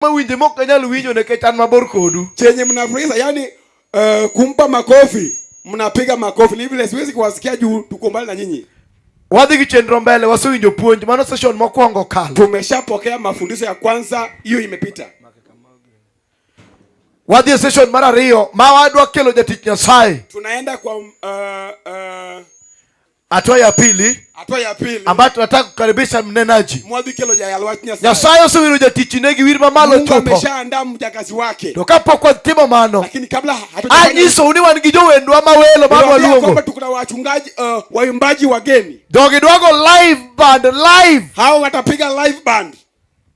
Mawinje mok anyal winjo nikech an mabor kodu. Chenye mnafurahisha yani, kumpa makofi, mnapiga makofi ni vile siwezi kuwasikia juu tuko mbali na nyinyi. Wadhi gi chenro mbele, wasewinjo puonj mano session mokwongo kalo. Tumeshapokea mafundisho ya kwanza, hiyo imepita. Wadhi e session mar ariyo ma wadwa kelo jatich Nyasaye. Tunaenda kwa hatua ya pili, hatua ya pili ambayo tunataka kukaribisha mnenaji. Mwadhi kelo jayal wach Nyasaye. Nyasaye osewiro jatichne gi wir mamalo Mungu chutho. ameshaandaa mjakazi wake. To kapok watimo mano, lakini kabla hatujafanya anyisou ni wan gi jowendwa mawelo ma Niwaambia waluongo. kwamba tuko na wachungaji, waimbaji wageni. Jogi dwago live band live. Hao watapiga live band.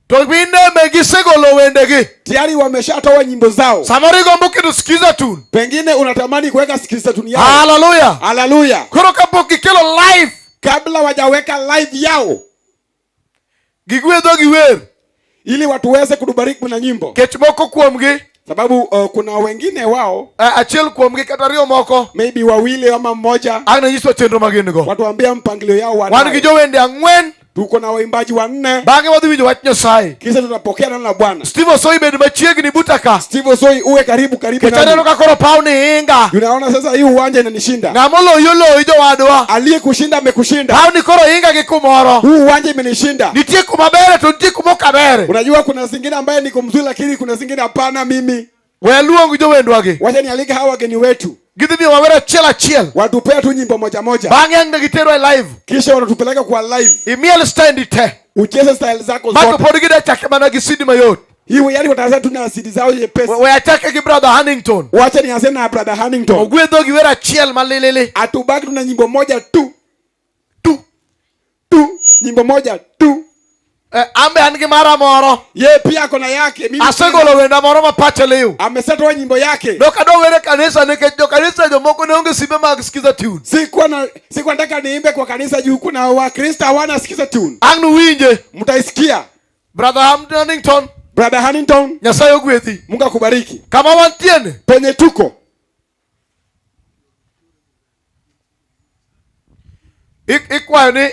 To mineme gisegolo wendegi. Tayari wameshatoa nyimbo zao. Samoro igombo kendo sikiza tune. Pengine unatamani kuweka sikiza tune yao. Hallelujah. Hallelujah. Koro kapok gikelo live, kabla wajaweka live yao, gigwedho gi wer ili watu waweze kutubariki na nyimbo. Kech moko kuomgi, sababu kuna wengine wao, achiel kuomgi kata ariyo moko, maybe wawili ama mmoja, ang' nyiso chenro ma gin go. Watuambia mpangilio yao wanayo. Wan gi jowende ang'wen. Tuko na waimbaji wanne. Bang'e wadhi winjo wach Nyasaye. Kisha tutapokea neno la Bwana. Steve Osoi bed machiegni buta ka. Steve Osoi uwe karibu karibu Kech nami. aneno ka koro paw ni inga. Unaona sasa hii uwanja inanishinda. Ng'ama oloyi oloyi jowadwa. Aliyekushinda amekushinda. Paw ni koro inga gi kumoro. Huu uwanja imenishinda. Nitie kuma bere to nitie kuma ok abere. Unajua kuna zingine ambaye niko mzuri lakini kuna zingine hapana mimi. We luong jowendwagi. Wacha nialike hawa wageni wetu. Gidhi miyo wawer achiel achiel. Watupea tu nyimbo moja moja. Bang'e ang' ne giterwa e live. Kisha wanatupeleka kwa live. Imiel style te. Ucheze style zako Mato zote. pod gida chake mana gi CD mayot. Hiyo yani wataanza tu na CD zao nyepesi. We achake gi brother Huntington. Wacha nianze na brother Huntington. Ogwedho gi wer achiel malilili. Atubaki tuna nyimbo moja tu. Tu. Tu. Nyimbo moja tu. Ambe an gi mara moro. Ye pia ako na yake. Mimi asegolo wenda moro ma pache liw. Amesetoa nyimbo yake. Dok adwa were kanisa nikech jo kanisa jomoko ne onge simbe mag sikiza tune. Sikuwa na, sikuwa nataka niimbe kwa kanisa juu kuna Wakristo hawana sikiza tune. Ang' nuwinje. Mtaisikia. Brother Huntington. Brother Huntington. Nyasaye ogwedhi. Mungu akubariki. Kama wantiene. Penye tuko. Ikwayo ni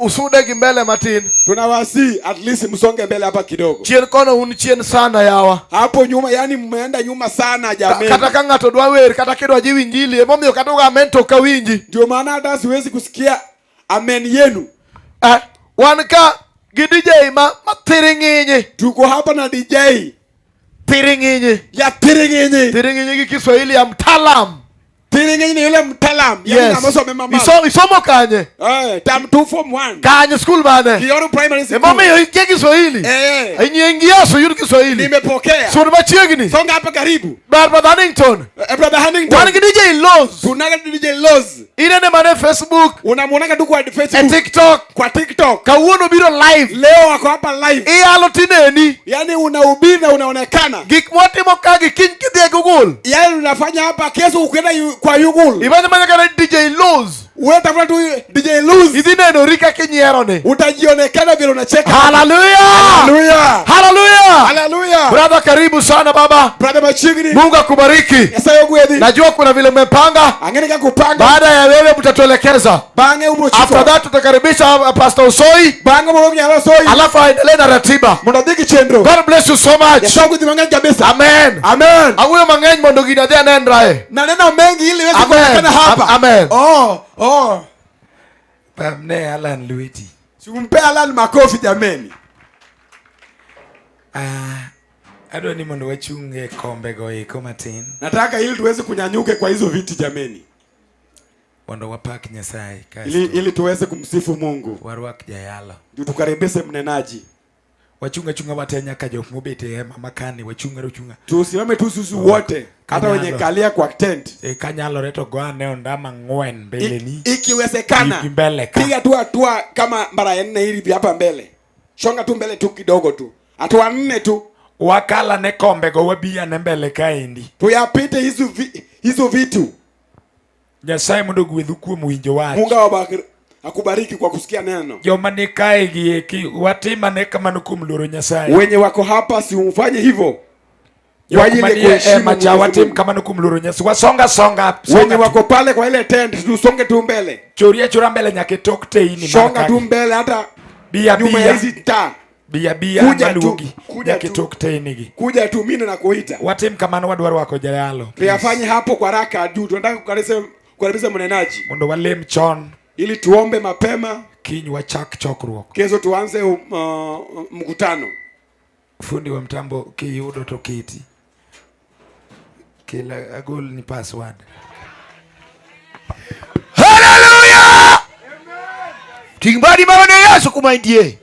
usude gi mbele matin. Tunawasi at least msonge mbele hapa kidogo. Chien kono un chien sana yawa. Hapo nyuma yani mmeenda nyuma sana jameni. Kata ka ng'ato dwa wer kata kidwa jiw injili emomiyo kata uga amen to ok awinji. Ndio maana hata siwezi kusikia amen yenu. Wan ka gi DJ ma thiring'inyi. Tuko hapa na DJ. Thiring'inyi. Ya thiring'inyi. Thiring'inyi gi Kiswahili ya mtaalam. Thiring'inyi ni yule mtaalam. Yaani Yes. ameso mema mama. Isomo kanye? Term 2 form 1. Kanye school mane? Kioro primary school. Emomiyo ikia Kiswahili. Inyi ingia so yud Kiswahili. Nimepokea. Sud machiegni. Songa hapa karibu. Brother Huntington. Brother Huntington. Wan gi DJ Loz. Tunaga DJ Loz. Inene mane Facebook. Unamuonaga tu kwa Facebook. E TikTok. Kwa TikTok. Kawuono biro live. Leo wako hapa live. Iyalo tineni. Yaani unahubiri na unaonekana. Gik mwatimo ka gi kiny kidhi e Google. Yaani unafanya hapa kesho ukienda kwa Google. Imanye manya kata DJ Loz. Wewe tafuta tu DJ Loz. Idhi neno rika kinyiero ni. Utajionekana vile unacheka. Hallelujah. Hallelujah. Hallelujah. Hallelujah. Brother, karibu sana baba. Brother Machigni. Mungu akubariki. Nyasaye ogwedhi. Najua kuna vile mmepanga. Angeni ka kupanga. Baada ya wewe mtatuelekeza. Bang'e ubro chiko. After that tutakaribisha Pastor Osoi. Bang'e ubro nyalo Osoi. Alafu aendelee na ratiba. Mondo adhi gi chenro. God bless you so much. Nyasaye ogwedhi mang'eny kabisa. Amen. Amen. Awuoyo mang'eny mondo gini adhi anenrae. Naneno mengi ili iweze Amen. kuonekana hapa. Amen. Oh, oh. Pamne Alan Lueti. Simpe Alan makofi jameni. Adwa ni mondo wachung' e kombe go eko matin. Nataka ili tuweze kunyanyuke kwa hizo viti jameni. Mondo wapak Nyasaye kasto. Ili tuweze kumsifu Mungu. Warwak jayalo. Ndio tukaribishe mnenaji. Wachunga chunga wate nyaka jok mobet e hema makani, wachunga chunga. Tusimame tu sisi wote, hata Kanyalo. wenye kalia kwa tent. Kanyalore to go ane ondama ng'wen mbele ni. Ikiwezekana, Gi mbele ka. Piga tu hatua kama mara ya 4 hivi hapa mbele. Songa tu mbele tu kidogo tu. Hatua 4 tu. Wakala ne kombe go wabi ane mbele kaendi. Tuyapite hizo vitu. Nyasaye mondo ogwedhu kuom winjo wach. Mungu akubariki kwa kusikia neno. Joma ni kae gi eki, watim ane kamano kuom luoro Nyasaye. Wenye wako hapa si umfanye hivyo. Jok Kwa ajili ya manie kuheshimu hema cha, Mwenyezi watim Mungu. kamano kuom luoro Nyasaye. Wasonga songa, songa Wenye tu. wako pale kwa ile tent, tusonge tu mbele. Choria chora mbele nyaka itok teini mar Songa tu kagi. mbele hata Bia, nyuma bia. ya hizi taa. Bi abiya Kuja tu, maluongi kuja nyaka tu. itok teinigi. Kuja tu, mimi nakuita. Watim kamano wadwa rwako jayalo. Please. Tuyafanye hapo kwa haraka juu tunataka kukaribisha mnenaji Mondo walem chon ili tuombe mapema, kiny wachak chokruok. kesho tuanze mkutano. Fundi wa mtambo kiyudo to keti. Kel agol ni password. Haleluya! Ting' badi malo ne Yesu kuma intie.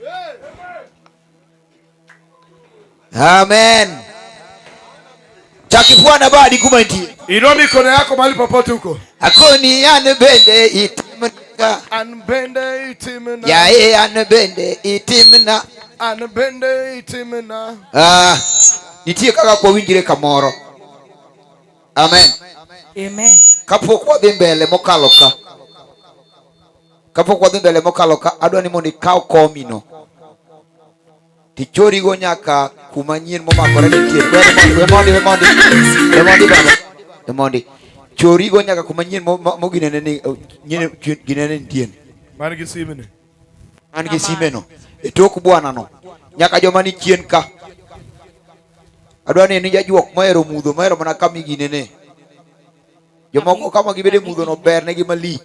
Amen. Chak ifwana badi kuma intie. Inua mikono yako mahali popote huko. Akoni an bende itimna. An bende itimna. Yaye an bende itimna. An bende itimna. Ah, nitie kaka kwawinjre kamoro. Amen. Amen. Kapok wadhi mbele mokalo ka. Kapok wadhi mbele mokalo ka, adwa ni mondo ikaw komino. Tichorigo nyaka kuma nyien momakore nitie. We mondi, we mondi, we mondi baba. We mondi. Chorigo nyaka kuma nyien moginene ni nyien ginene nitie. Man gi simene. Man gi simeno. E tok bwana no. Nyaka joma ni chien ka. Adwa ni ni jajuok mohero mudho, mohero mana kama iginene. Jomoko kama gibede mudho no ber negi malich.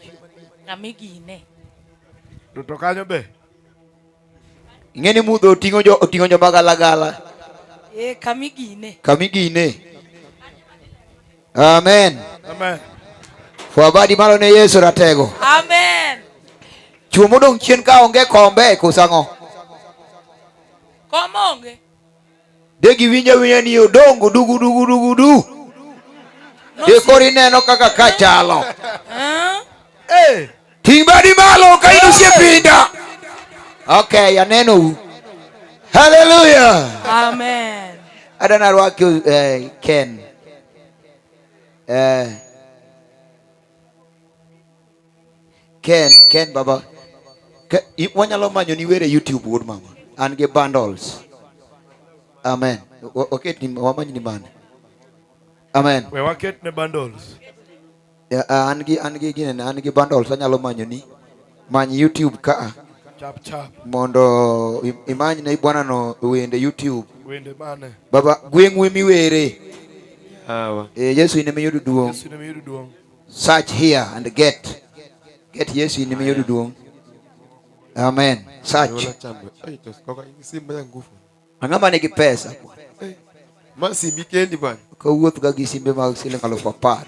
Kamigine. To kanyo be. Ing'e ni mudho oting'o joma galagala. Eh, kamigine. Kamigine. Amen. Amen. Fwabadi malo ne Yesu ratego. Amen. Chuo modong' chien ka onge kombe koso ang'o? Kom onge. De giwinjo awinja ni odongo dugu dugu dugu du. De koro ineno kaka ka chalo. Ah? Hey. Ting' badi malo ka in osiepinda. Okay, aneno u. Hallelujah. Amen. Adwa narwaki Ken. Ken, Ken baba. Wanyalo manyo ni were YouTube wuod mama. An gi bundles. Amen. Waket ni wamany ni mane. Amen. We waket ne bundles. Ya, an gi ginene, an gi bundles anyalo manyo ni. Many YouTube ka Chap chap. mondo imany ne bwana no wende YouTube. Wende mane. Baba gweng'u miwere. Hawa. Yesu in ema iyudo duong'. Yesu in ema iyudo duong'. Search here and get. Get Yesu in ema iyudo duong'. Amen. Search. Ai, to koka simba ya nguvu. Ang'ama nigi pesa? Ma simbi kendi bwana. Kawuoth ga gi simbe mag siling 10,000.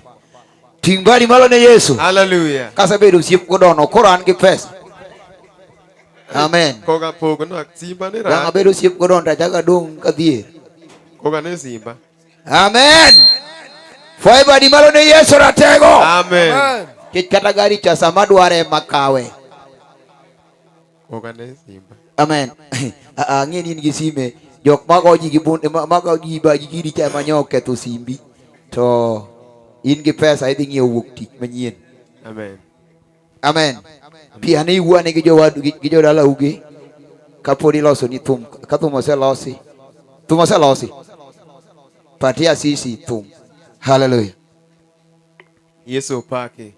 Ting' badi malo ne Yesu. Hallelujah. Kasebedo osiep godono, koro an gi pesa. Amen. Koka pogo na simba ne Dang' ra. abedo osiep godono to achako adong' kadhier. Koka ne simba. Amen. Fwaye badi malo ne Yesu ratego. Amen. Amen. Nikech kata gari cha sama dware makawe. Koka ne simba. Amen. Ang'e ni in gi sime. Jok mago ji gi bunde mago ji ba ji gidi cha ema nyo oketho simbi. To in gi pesa idhi ng'iewo wuok tich manyien. Amen. Amen. Pi ane iwuo ane gi jowadu gi jodalau gi kapod iloso ni thum ka thum oselosi. Thum oselosi. Patia sisi thum. Hallelujah. Yesu opaki.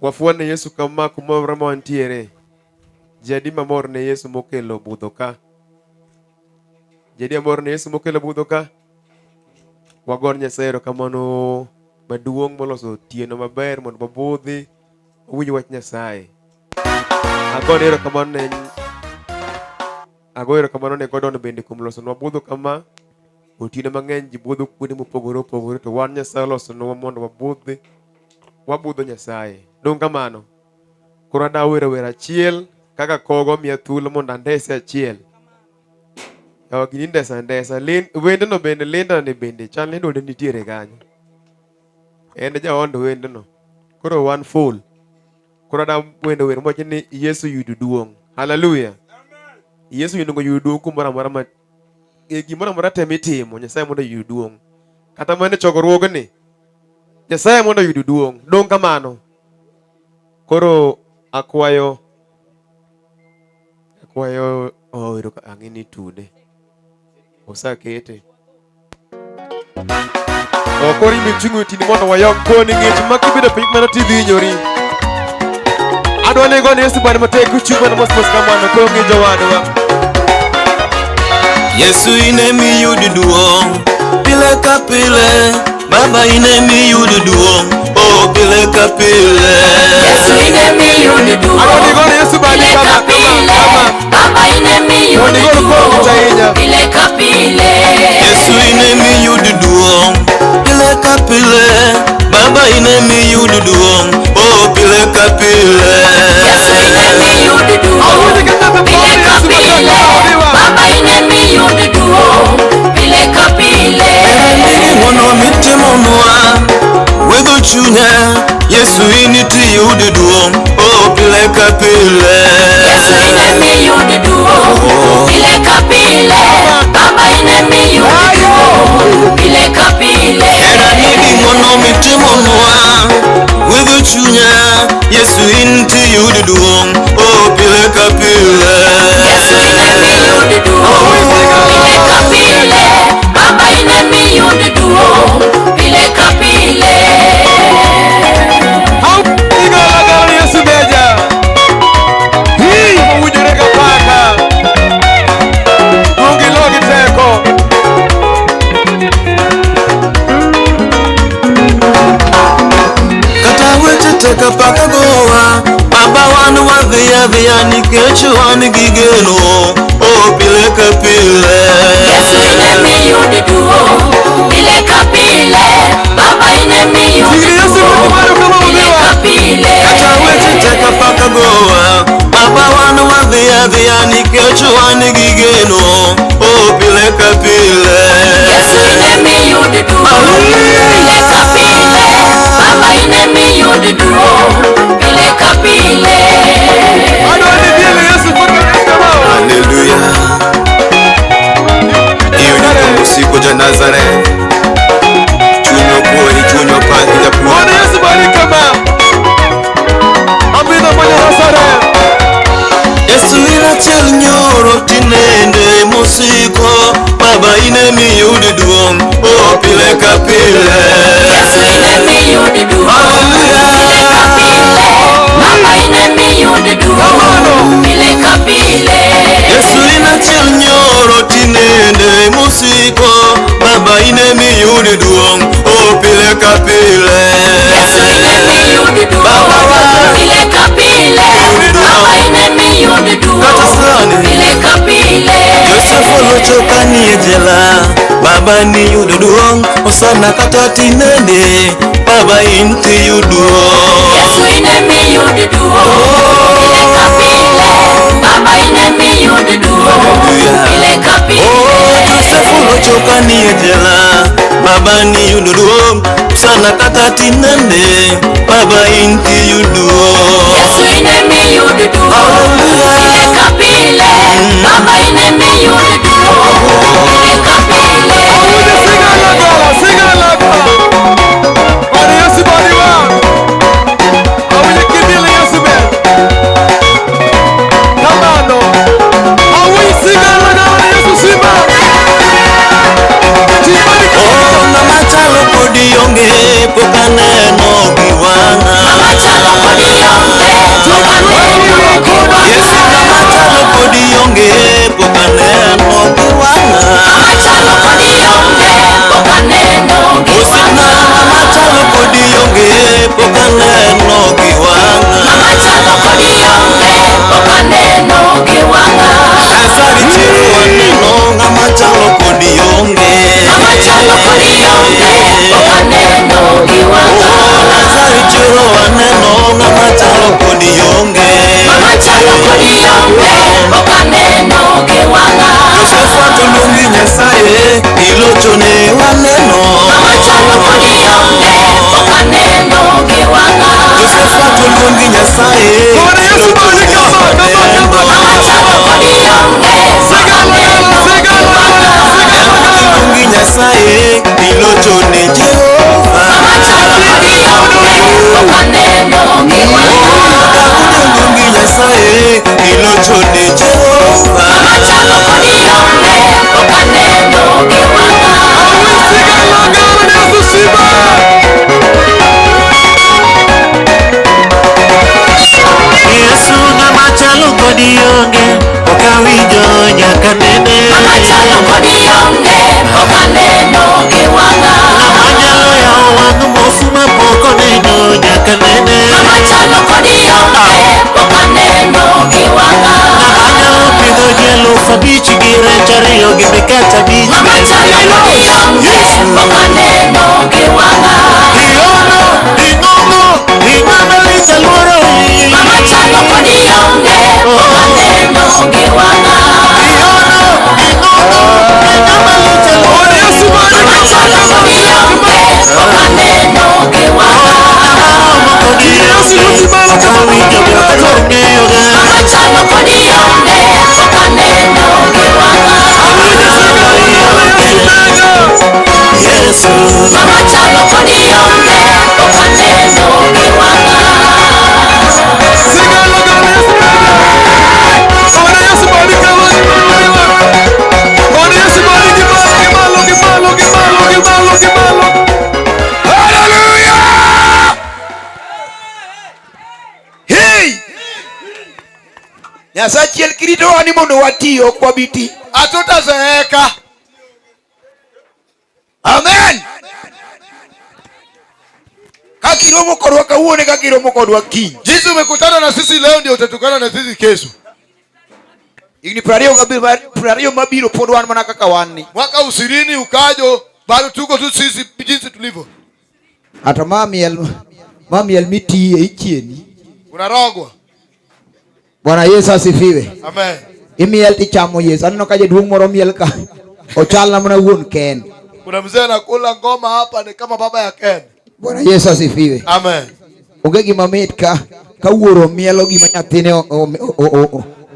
Wafuane Yesu kama kumoro ma wantiere. Ji adi mamor ne Yesu mokelo budho ka? Ji adi mamor ne Yesu mokelo budho ka? Wagon Nyasaye erokamano maduong' moloso otieno maber mondo wabudhi wawinj wach Nyasaye. Agone erokamano ne ago erokamano ne Gordon bende kuom losonwa budho kama. Otieno mang'eny ji budho kuonde mopogore opogore to wan Nyasaye olosonwa mondo wabudhi wabudho Nyasaye. Dong' kamano. Koro adwa wero wer achiel kaka kogo miya thuolo mondo andese achiel. Yawa gini ndesa ndesa. Wendno bende Linda ni bende chal ni dwonde nitiere kanyo. En jaondo wendno. Koro wan full. Koro adwa wendo wer mowacho ni Yesu yudo duong'. Hallelujah. Yesu onego yud duong' kumoro amora ma e gimoro amora te mitimo Nyasaye mondo oyud duong'. Kata mana e chokruogni Nyasaye mondo oyud duong'. Dong' kamano. Koro akwayo oh, ero ang'e ni tude. Osakete. Oh, koro imbe chungo tini mondo wayog koni ng'ech ma kibedo piny mana tidhi hinyori. Adwa ni igone Yesu bani matek kuchung' mana mos mos kamano koro ng'i jowadwa. Yesu ine miyud duong' pile ka pile, Baba ine miyud duong', oh pile ka pile. Yesu ine miyud duong' Agoni Yesu badi pile kama ka kama pile. kama. Baba ine miyud Mondo igol koko duong' ahinya. pile ka pile. Yesu ine miyud duong' pile ka pile, Baba ine miyud duong', oh pile ka pile. Yesu ine miyud duong' pile ka pile. Baba ine miyud duong' pile ka pile. Ng'wono mitimonwa gwedho chunya, Yesu in itiyud duong', oh pile ka pile. Yesu ine miyud duong' pile ka pile. Baba ine miyud duong' pile ka pile. Hera nigi ng'wono mitimonwa gwedho chunya, Yesu in tiyud duong', oh pile ka pile. Yesu ine miyud duong' pile ka pile. Baba ine miyud duong' pile ka pile. Igolo Yesu beja. Hi, owinjore ka paka. Duong' ilo gi teko. Kata weche tek apaka gowa, Baba wan wadhi adhiya nikech wan gi geno, oh pile ka pile. Yesu ine miyud duong' pile ka pile. Baba ine miyud Ting'ni Yesu duong' malo kama pile odhiwa. ka pile. Kata weche tek apaka gowa, Baba wan wadhi adhiya nikech wan gi geno, oh pile ka pile. Yesu ine miyud duong' pile ka pile. Baba ine miyud duong' pile ka pile. Adwa ni dhiel Yesu kaka kama. Haleluya. Hiyo ni kwa ja Nazareth. Chunywa kuoni, chunywa paki japuonj. Bwana Yesu bariki kama. Amina mwenye Nazareth. Yesu in achiel nyoro tinende mosiko, Baba ine miyud duong', oh pile ka pile. Yesu ine miyud duong' pile ka pile. Baba ine miyud duong' pile ka pile. Yesu in achiel nyoro tinende mosiko, Baba ine miyud duong', oh pile ka pile. Yesu ine miyud duong' pile ka pile. Baba ine miyud Kata duong' sani. pile ka pile. Joseph olocho ka nie jela, Baba niyudo duong', Hosana kata tinende, Baba in tiyud duong'. Yesu ine miyud duong' pile ka pile. Baba ine miyud duong' pile ka Oh, pile. Joseph olocho ka nie jela, Baba niyudo duong', Hosana kata tinende, Baba in tiyud duong'. Yesu ine miyud duong' pile ka pile. Baba ine miyud duong' pile ka pile. Awinjo sigalagala, sigalagala. Bwana Yesu bariwa. Awinjo kidhiel Yesu ber. Kamano. Awinjo sigalagala ni Yesu simba. Timani Oh, ng'ama chalo kodi onge, pok aneno gi wang'a. Ng'ama chalo kodi onge, pok aneno gi wang'a. Yesu ng'ama chalo kodi onge, pok aneno gi wang'a. Ng'ama chalo kodi onge, pok aneno gi Osiepna wang'a. ng'ama chalo kodi onge, pok aneno gi wang'a. Ng'ama chalo kodi onge, pok aneno gi wang'a. Asari chiro aneno ng'ama chalo kodi onge. Ng'ama chalo kodi onge, pok aneno gi wang'a. Asari chiro aneno ng'ama chalo kodi onge. Ng'ama chalo kodi onge, pok aneno gi wang'a. Josephat oluongi Nyasaye, ilochone waneno. Ng'ama chalo kodi onge, pok aneno gi wang'a. Josephat oluongi Nyasaye, Bwana Yesu bariki kama kama kama. Ng'ama chalo kodi onge, pok aneno gi wang'a. Oluongi Nyasaye, ilochone Jehova. Ng'ama chalo kodi onge, pok aneno gi wang'a. Daudi oluongi Nyasaye, ilochone Jehova. Ng'ama chalo kodi onge, pok aneno gi wang'a. Sigalagala ni Yesu simba. Yesu ng'ama chalo kodi onge, ok awinjo nyaka nene. Ng'ama chalo kodi Oritowa ni mondo wati ok wabi ti. Hatutazeeka. Amen. Kaka iromo kodwa kawuono e kaka iromo kodwa kiny. Jinsi umekutana na sisi leo ndio utatukana na sisi kesho. Higni 27 mabiro pod wan mana kaka wan ni. Mwaka 20 ukajo bado tuko tu sisi jinsi tulivyo. Ato ma miel mitiye ichieni. Unarogwa. Bwana Yesu asifiwe. Amen. Imiel tichamo Yesu. Aneno ka jaduong' moro miel ka. Ochal na mana wuon Ken. Kuna mzee anakula ngoma hapa ni kama baba ya Ken. Bwana Yesu asifiwe. Amen. Onge gima mit ka wuoro mielo gima nyathine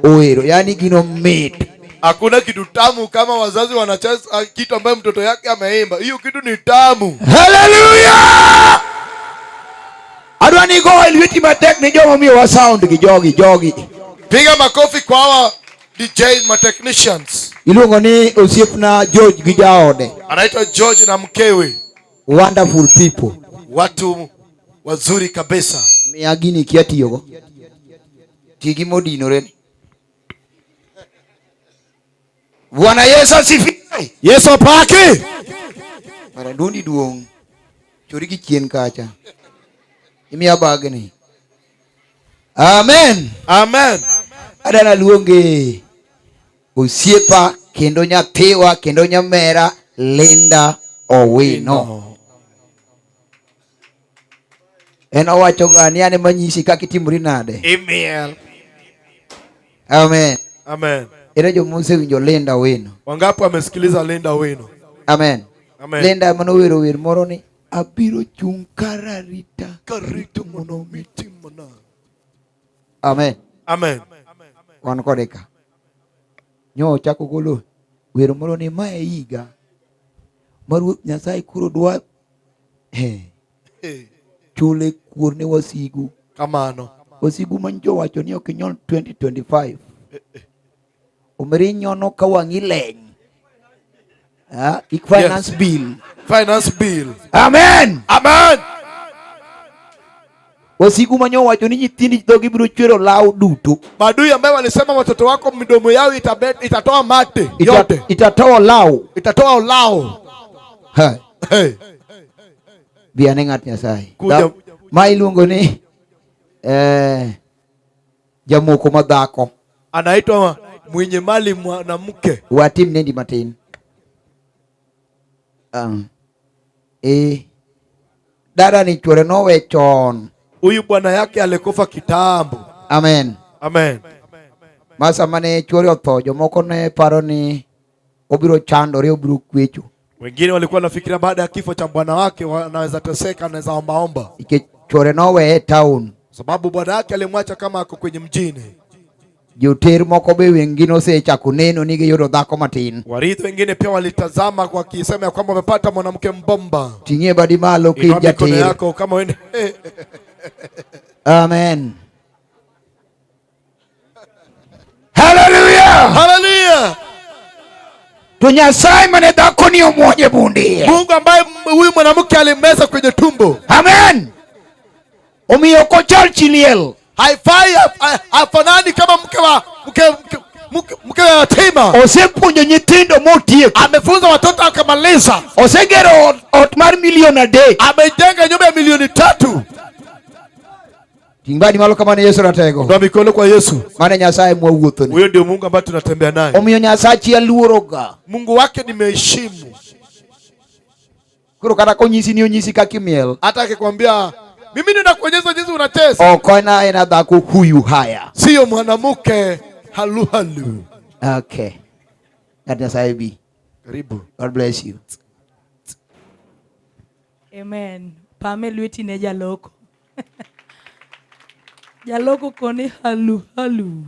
oero. Yaani gino mit. Hakuna kitu tamu kama wazazi wanacheza kitu ambayo mtoto yake ameimba. Hiyo kitu ni tamu. Hallelujah! Adwa ni go lweti matek ni joma miyowa sound gi jogi. Piga makofi kwa hawa DJs, ma technicians. Iluongo ni osiepna George gi jaode. Anaitwa George na mkewe. Wonderful people. Watu wazuri kabisa. Miya gini kia tiyogo. Ti gi modinore ni. Bwana Yesu asifiwe. Yesu opaki. Mara dundi duong'. Chori gi chien kacha. Imiya bagni. Amen. Amen. Adana luonge osiepa kendo nyathiwa kendo nyamera Linda Owino. En owacho ga ni an ema anyisi kaka itimori nade. Imiel. Amen. Amen. Ere joma osewinjo Linda Owino? Wangapi wamesikiliza Linda Owino? Amen. Amen. Linda manowero wer moro ni abiro chung' kararita. Karito mondo mitimona. Amen. Amen. Wan kode ka. Nyo ochako golo wer moro ni ma e higa ma Ruoth Nyasaye koro dwa chule kuor ne wasigu. Kamano. Wasigu ma nyocha owacho ni ok inyon 2025. Omeri nyono ka wang'i leny. Ik finance Yes. bill. Finance bill. Amen. Amen. Wasigu ma nyocha owacho ni nyithindi dhogi biro chwero law duto. Maadui ambaye walisema watoto wako midomo yao itatoa mate yote. Itatoa law. Itatoa law. Ha. Hey. Bi ane ng'at Nyasaye. Kuja. Ma iluongo ni jamoko madhako. Anaitwa mwenye mali mwanamke. Watim nendi matin. Dada ni chwore nowe chon. Huyu bwana yake alikufa kitambo. Amen. Amen. Masa mane chwore otho, jomoko ne paro ni obiro chandore, obiro kwecho. Wengine walikuwa wanafikiria baada ya kifo cha bwana wake wanaweza teseka, anaweza ombaomba. Nikech chwore nowe e town. Sababu bwana yake alimwacha kama ako kwenye mjini. Joter moko be wengine osechako neno ni giyudo dhako matin. Warithi wengine pia walitazama wakisema ya kwamba wamepata mwanamke mbomba. Ting'ie badi malo Inua kija mikono ter. yako kama wewe. Amen. Hallelujah. Hallelujah. To Nyasaye mane dhako ni omuonye bunde. Mungu ambaye huyu mwanamke alimeza kwenye tumbo. Amen. Omiyo ok ochal chi liel. Haifai, hafanani kama mke wa yatima. Osepuonjo nyithindo motieko. Amefunza watoto akamaliza. Osegero ot mar milioni 3. Amejenga nyumba ya milioni 3. Ting' badi malo kama ne Yesu ratego. Ndio mikono kwa Yesu. Mane Nyasaye mwawuothoni. Huyo ndio Mungu ambaye tunatembea naye. Omiyo Nyasachi aluoroga. Mungu wake nimeheshimu. Koro kata konyisi ni onyisi kaka imiel. Hata akikwambia mimi ninakuonyesha jinsi unacheza. Ok en dhako huyu haya. Sio mwanamke halu halu. Okay. Ng'at Nyasaye bi. Karibu. God bless you. Amen. Pame lweti ne jaloko. Jaloko koni halu halu.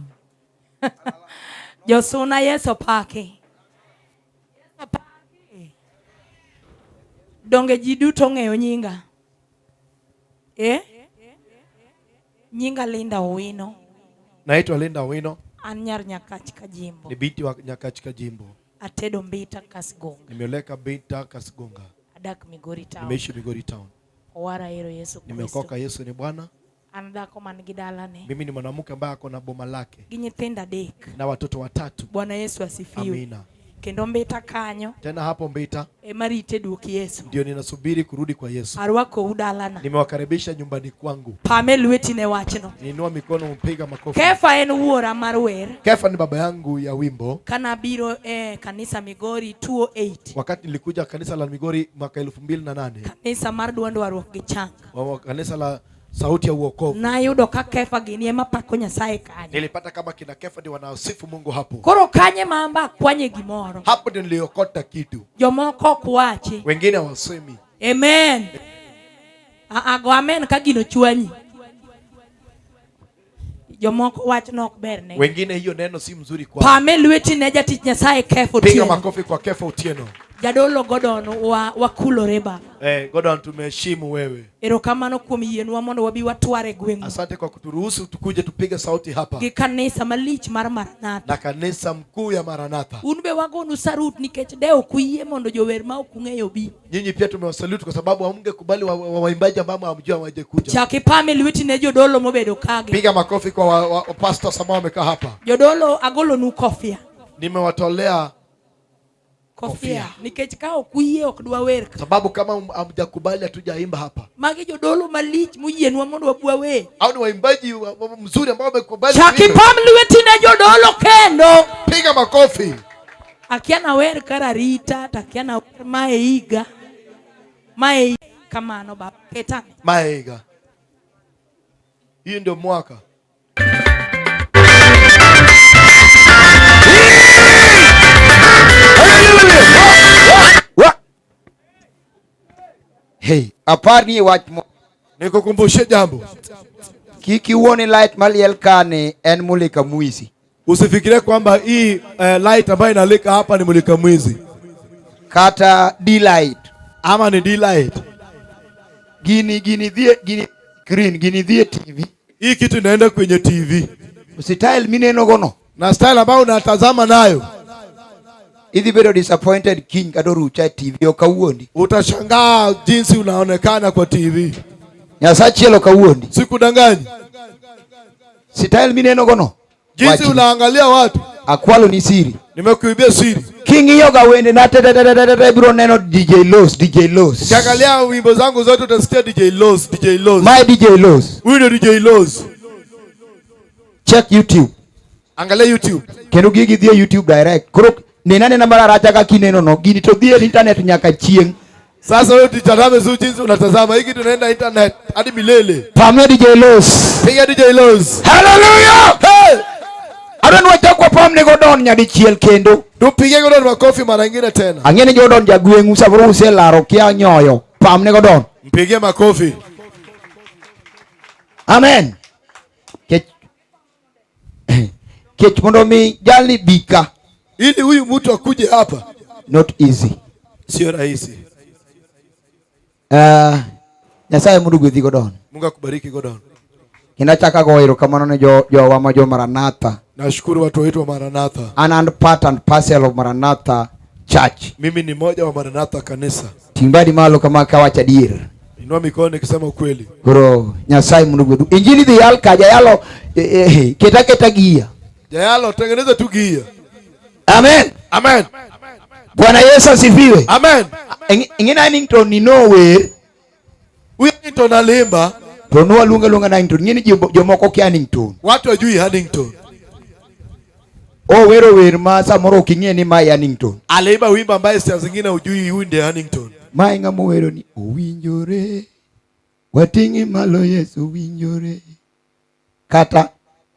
Josuna Yesu pake. Yesu pake. Donge ji duto ong'eyo nyinga? Nyinga Linda Owino. Naitwa Linda Owino. An nyar Nyakach Kajimbo. Ni binti wa Nyakach Kajimbo. Atedo Mbita Kasgonga. Nimeoleka Mbita Kasgonga. Adak Migori Town. Nimeishi Migori Town. Owara hero Yesu Kristo. Nimeokoka, Yesu ni Bwana. An An dhako man gi dalane. Mimi ni mwanamke ambaye ako na boma lake Gi nyithindo adek. na watoto watatu. Bwana Yesu asifiwe. Amina. Kendo Mbita kanyo Tena hapo Mbita ema rite duok Yesu. ndio ninasubiri kurudi kwa Yesu. Arwakou dalana. Nimewakaribisha nyumbani kwangu. Pame lweti ne wachno. Niinua mikono, mpiga makofi. Kefa en wuora mar wer. Kefa ni baba yangu ya wimbo. Kanabiro e kanisa Migori 208. Wakati nilikuja kanisa la Migori mwaka 2008, Kanisa mar duond warruok gi chang. wa kanisa la Sauti ya Uokovu, Nayudo ka Kefa gini ema pako Nyasaye kanyo. nilipata kama kina Kefa ndio wanaosifu Mungu hapo. Koro kanye ma amba akwanye gimoro. Hapo ndio niliokota kitu, Jomoko ok wachi. wengine hawasemi. Amen. Go amen ka gino chwanyi. Jomoko wach no ok ber ne. Wengine hiyo neno si mzuri kwao. Pame lweti ne jatich Nyasaye Kefa Piga Otieno. makofi kwa Kefa Otieno. Jadolo Gordon wa wakulore baba. Gordon, tumeheshimu wewe. Erokamano kuom yienwa mondo wabi watware gweng'wa. Asante kwa kuturuhusu tukuje tupige sauti hapa Gi kanisa malich mar Maranatha. na kanisa mkuu ya Maranatha. Un be wagonu sarut nikech de ok uyie mondo jower ma ok ung'eyo bi. Nyinyi pia tumewasalute kwa sababu hamngekubali waimbaji ambao hamjui hawaje kuja. Chak ipame lweti ne jodolo mobedo kagi. Piga makofi kwa pastors ambao wamekaa hapa. Jodolo agolonu kofia. Nimewatolea Kofia. Kofia. Nikech ka ok uyie ok dwa wer. Sababu kama hamjakubali hatujaimba hapa. Magi jodolo malich moyienwa mondo wabwa wer. Au ni waimbaji mzuri ambao wamekubali Chak kuimba. ipam lweti ne jodolo kendo. Piga makofi. Akia na wer kar arita, to akia na wer mae higa. Mae higa kamano baba. Ketane. Mae higa. Hii ndio mwaka. Hey, apar ni wach mo. Nikukumbushe jambo. Kik iwuone light maliel kani en mulika mwizi. Usifikirie kwamba hii light ambayo inalika hapa ni mulika mwizi. Kata D light. Ama ni D light. Gini, gini dhie, gini screen, gini dhie TV. Hii kitu inaenda kwenye TV. Style mineno gono. Na style ambayo unatazama nayo. Idhi bedo disappointed kiny kata orucha e TV ok awuondi. Utashangaa jinsi unaonekana kwa TV. Nyasaye achiel ok awuondi. Sikudanganyi. Style mineno gono. Jinsi Wachni. unaangalia watu. Akwalo ni siri. Nimekuibia siri. King'iyo ga wende na te te te te te te biro neno DJ Los, DJ Los. Ukiangalia wimbo zangu zote utasikia DJ Los, DJ Los. My DJ Los. Huyu ndio DJ Los. Check YouTube. Angalia YouTube. Kendo gigi dhi e YouTube direct. Koro nena nena mar aracha kaka ineno no, gini to dhi e internet nyaka chieng'. Sasa wewe utitazame tu jinsi unatazama. Hiki tunaenda internet hadi milele. Pamne DJ Los. Piga DJ Los. Hallelujah! Hey! Adwa ni wachak wapamne Gordon nyadichiel kendo. Tupige Gordon makofi mara nyingine tena. Ang'e ni Gordon jagweng'u samoro uselaro kia nyoyo. Pamne Gordon. Mpigie makofi. Amen. Kech, kech mondo mi jalni bika. Ili huyu mtu akuje hapa. Not easy. Sio rahisi. Nyasaye mondo ogwedhi Gordon. Mungu akubariki Gordon. Kendo achako agoyo erokamano ne jowa ma jo Maranatha. Nashukuru watu wetu wa Maranatha. An and part and parcel of Maranatha Church. Mimi ni mmoja wa Maranatha kanisa. Ting' badi malo kama kawacho adier. Inua mikono nikisema ukweli. Koro Nyasaye mondo ogwedhu. Injili dhi yal ka jayalo, keta keta gia. Jayalo tengeneza tu gia. Amen. Amen. Bwana Yesu asifiwe. Amen. Ing'e Hannington ni no wer. Huyu Hannington alimba. To nwa luonga luonga Hannington. Ng'e ni jomoko kia Hannington. Watu wajui Hannington. O wero wer ma samoro ok ing'e ni mae Hannington. Aliimba wimbo ambaye saa zingine hujui huyu ndiye Hannington. Mae ng'ama owero ni owinjore. Wating'e malo Yesu owinjore. Kata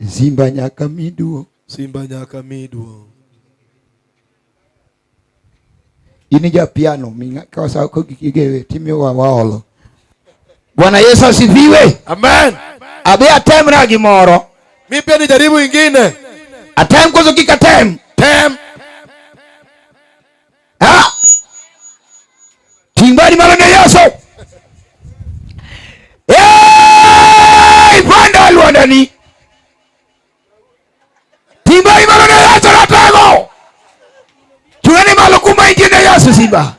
Simba nyaka miduo. Simba nyaka miduo. In ja piano, minga ka sa ko gigewe timiwa waolo. Bwana Yesu asifiwe. Amen. Abe atemra gimoro. Mi pia nijaribu ingine. Atem koso kik atem? Tem. Ha? Ting' badi malo ne Yesu. Hey, panda lwandani. Ting' badi malo ne Yesu ratego. Chung'ane malo kuma intie ne Yesu Simba.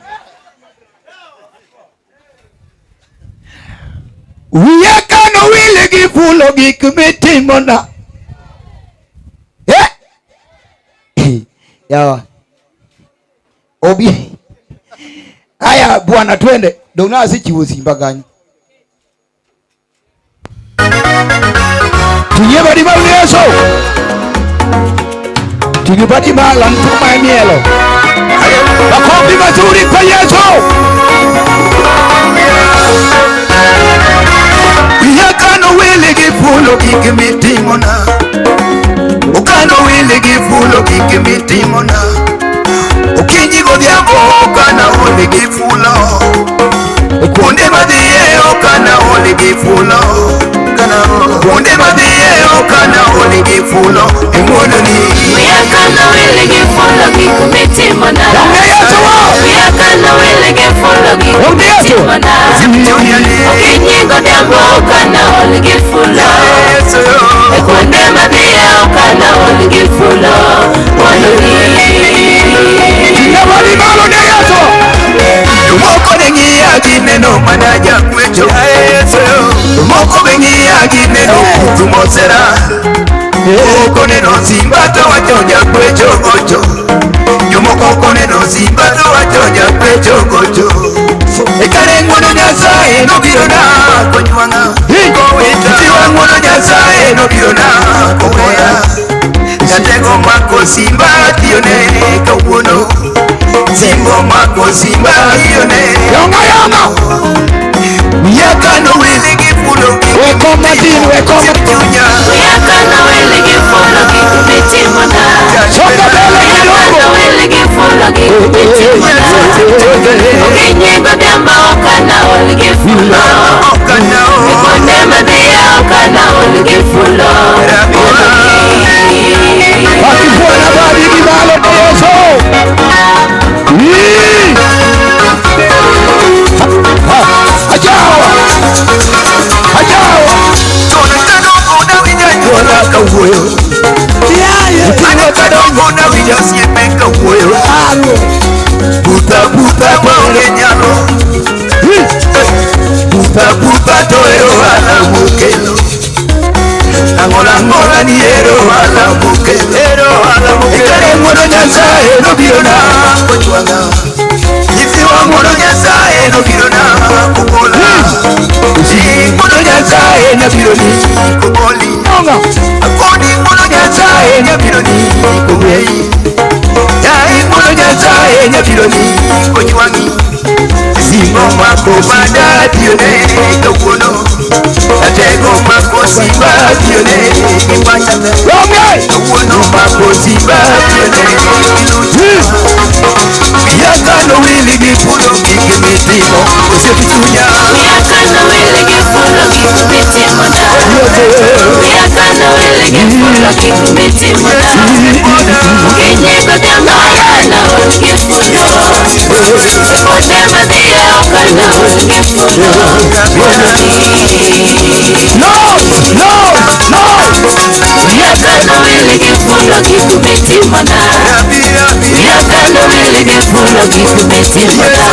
Wiya kano wil gi fulo gik mitimona. Eh! Yawa. Obi. Haya bwana twende. Dong' asechiwo simba kanyo. Ting'e badi malo ne Yesu. Ting'e badi malo mtuma e mielo. Makofi mazuri kwa Yesu. Wiya kano wil gi fulo gik mitimona. Okano wil gi fulo gik mitimona. Okinyi godhiambo okana ol gi fulo. Kuonde madhiye okana ol gi fulo. Kuonde madhiye okana ol gi fulo. E ng'wononi. Wiya kano wil gi fulo gik mitimona. Wiya kano wil gi fulo gik mitimona. Okinyi godhiambo okana ol gi fulo. E kuonde madhiye okana ol gi fulo. Ng'wononi. Ting'e badi malo ne Yesu. Jomoko ne ng'iya gineno mana jakwecho. Jomoko be ng'iya gineno kutu mosera. Moko neno simba to wacho jakwecho gocho. Jomoko koneno simba to wacho jakwecho gocho. E kare ng'wono Nyasaye nobiro na konywang'a. Tiwa ng'wono Nyasaye nobiro na koweya. Jatego mako simba tiyone kawuono. Simbo mako simba tiyone. Yonga yonga. Wiya kano wil gi fulo gik Weko matin, weko matin. chunya. Wiya kano wil gi fulo gik mitimona. Songa mbele Wiya kidogo. kano wil gi fulo gik mitimona. Okinyi godhiambo okana ol gi fulo. Okana E kuonde madhiye okana ol gi fulo. Wakifua badi malo ne Yesu. Hii. Ha, Ajawa. Ajawa. Chon kadongo nawinjo anyuola kawuoyo. An kadongo nawinjo osiepe kawuoyo. Butha butha maonge nyalo. Butha butha to ero ohala mokelo. Ang'ola ang'ola ni ero ohala mokelo. E kare ng'wono Nyasaye nobiro na kojwang'a. Nyithiwa ng'wono Nyasaye nobiro na kogola. Ng'wono Nyasaye nobiro ni kogoli. Yonga. Akoni ng'wono Nyasaye nobiro ni kogweyi. Yaye ng'wono Nyasaye nobiro ni kojwang'i. Simbo mako bada tiyone kawuono. Atego mako simba tiyone giwachane. Yonga. Kawuono mako simba tiyone gilucha. Wiya kano wil gi fulo gik mitimo osiep chunya. Wiya kano wil gi fulo gik mitimona. Wiya kano wil gi fulo gik mitimona. Okinyi godhiambo okana ol gi fulo. E kuonde madhiye okana ol gi fulo. No, no, no. Wiya kano wil gi fulo gik mitimona. Wiya kano wil gi fulo gik mitimona.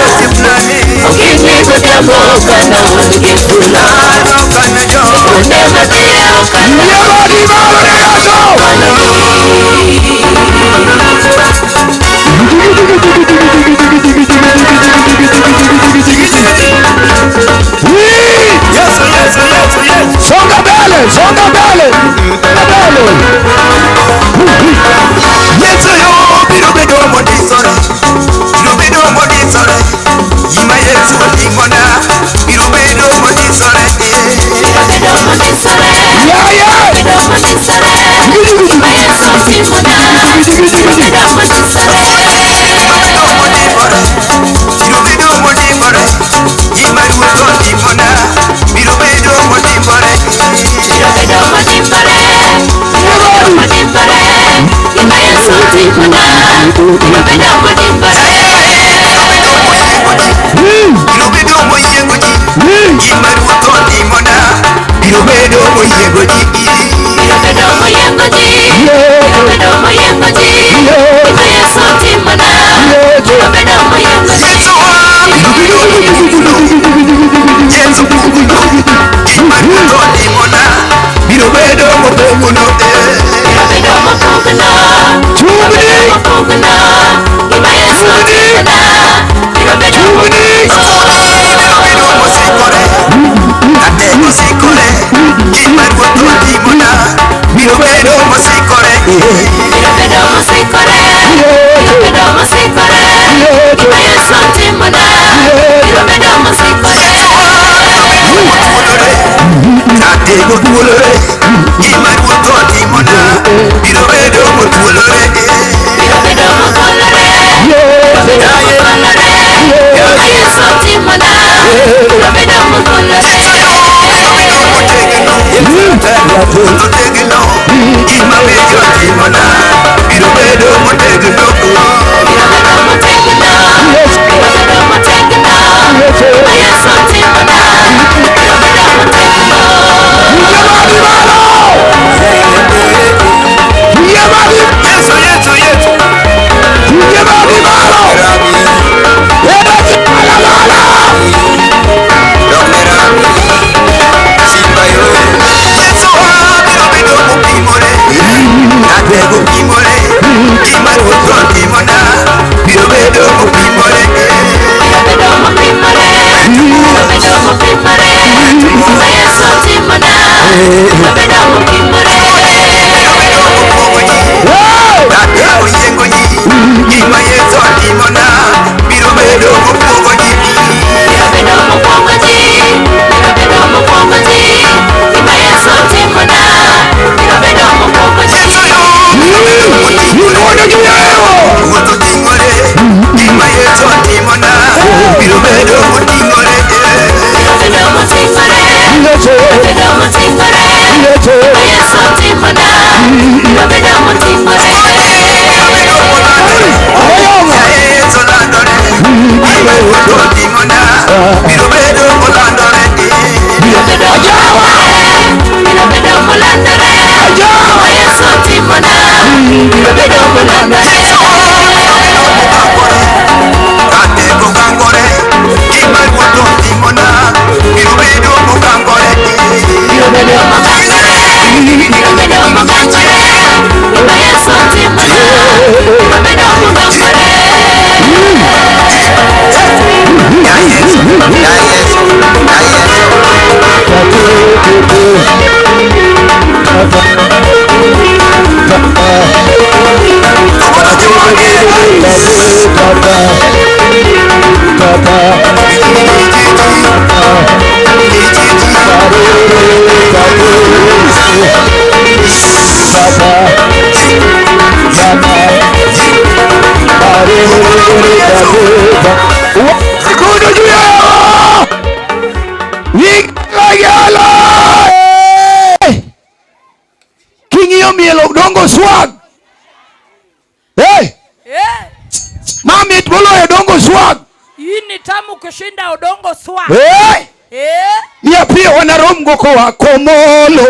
Okinyi godhiambo okana ol gi fulo. E kuonde madhiye okana Ting'e badi malo ne Yesu. Hii. Yesu, Yesu, Yesu, Yesu. Songa mbele, songa mbele. Songa mbele. Yesu yo biro bedo mondisore. Biro bedo mondisore. Gima Yesu otimona biro bedo mondisore. Biro bedo mondisore. Yeah, yeah. Bedo mondisore. Gima Yesu otimona. Biro bedo mondisore. Biro bedo mondisore. Biro bedo mondisore. Gima Ruoth otimona biro bedo mondisore. Biro bedo modimbore. Biro bedo modimbore. Gima Yesu otimona. Biro bedo modimbore. Biro bedo moyiengo ji. Gima Ruoth otimona biro bedo moyiengo ji. Biro bedo moyiengo ji. Biro bedo moyiengo ji. Gima Yesu otimona. Biro bedo moyiengo ji. Yesu wa biro bedo moyiengo ji. Yesu Biro bedo mosikore. Biro bedo mosikore. Gima Yesu otimona. Biro bedo mosikore. Tate mothuolore, gima Ruoth otimona, biro bedo mothuolore. Biro bedo mothuolore. Biro bedo mothuolore. Gima Yesu otimona. Biro bedo mothuolore. Motegno, gima Yesu otimona, biro bedo motegno. Biro bedo motegno. Biro bedo motegno. Gima Yesu otimona. Biro bedo motegno. Yesu, Yesu, Yesu. Yesu biro bedo mopimore, tate gopimore, gima Ruoth otimona, biro bedo mopimore. Biro bedo mopimore. Biro bedo mopimore. Gima Yesu otimona. Biro bedo mopimore. Tate oyiengo ji, gima Yesu otimona, biro bedo mokwongo ji. Biro bedo mokwongo ji. Biro bedo mokwongo ji. Gima Yesu otimona. Biro bedo mokwongo ji. Ruoth oting'ore, gima Yesu otimona, biro bedo moting'ore. Biro bedo moting'ore. Biro bedo moting'ore. Gima Yesu otimona. Biro bedo moting'ore. Yesu landore, gima Ruoth otimona, biro bedo molandore. Biro bedo molandore. Biro bedo molandore. Gima Yesu otimona. Biro bedo molandore. Tate gokangore, gima Ruoth otimona, biro bedo mokangore. Biro bedo mokangore. Biro bedo mokangore. Gima Yesu otimona. Biro bedo mokangore. Ya Yesu, ya Yesu, ya Yesu. Mikono juu yao. Wigalagala. King'iyo miel Odongo Swag. Hey, Eh, mamit moloyo Odongo Swag. hii ni tamu kushinda Odongo Swag. Hey, Eh, ni apio wanaromgo koa Komolo.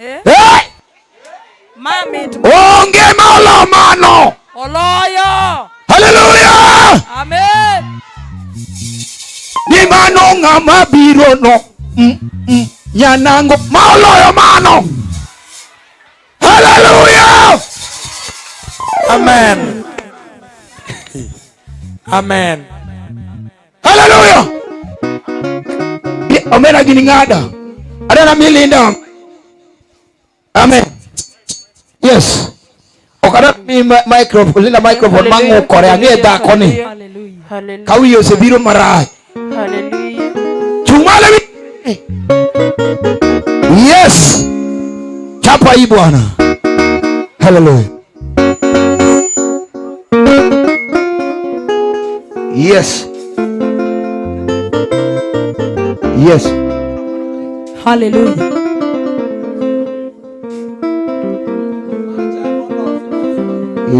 eh, Hey, mamit onge molo mano. oloyo. Hallelujah. Amen. Ni mano ng'ama biro no. Nyanango moloyo mano. Hallelujah. Amen. Amen. Hallelujah. Omera gini ng'ada. Adana milinda. Amen. Yes. Ok adwa mi microphone, linda microphone mang'ukore ang'e dhako ni. Hallelujah. Ka wiye osebiro marach. Hallelujah. Chung' malo wi. Yes. Chapa hii Bwana. Hallelujah. Yes. Yes. Hallelujah.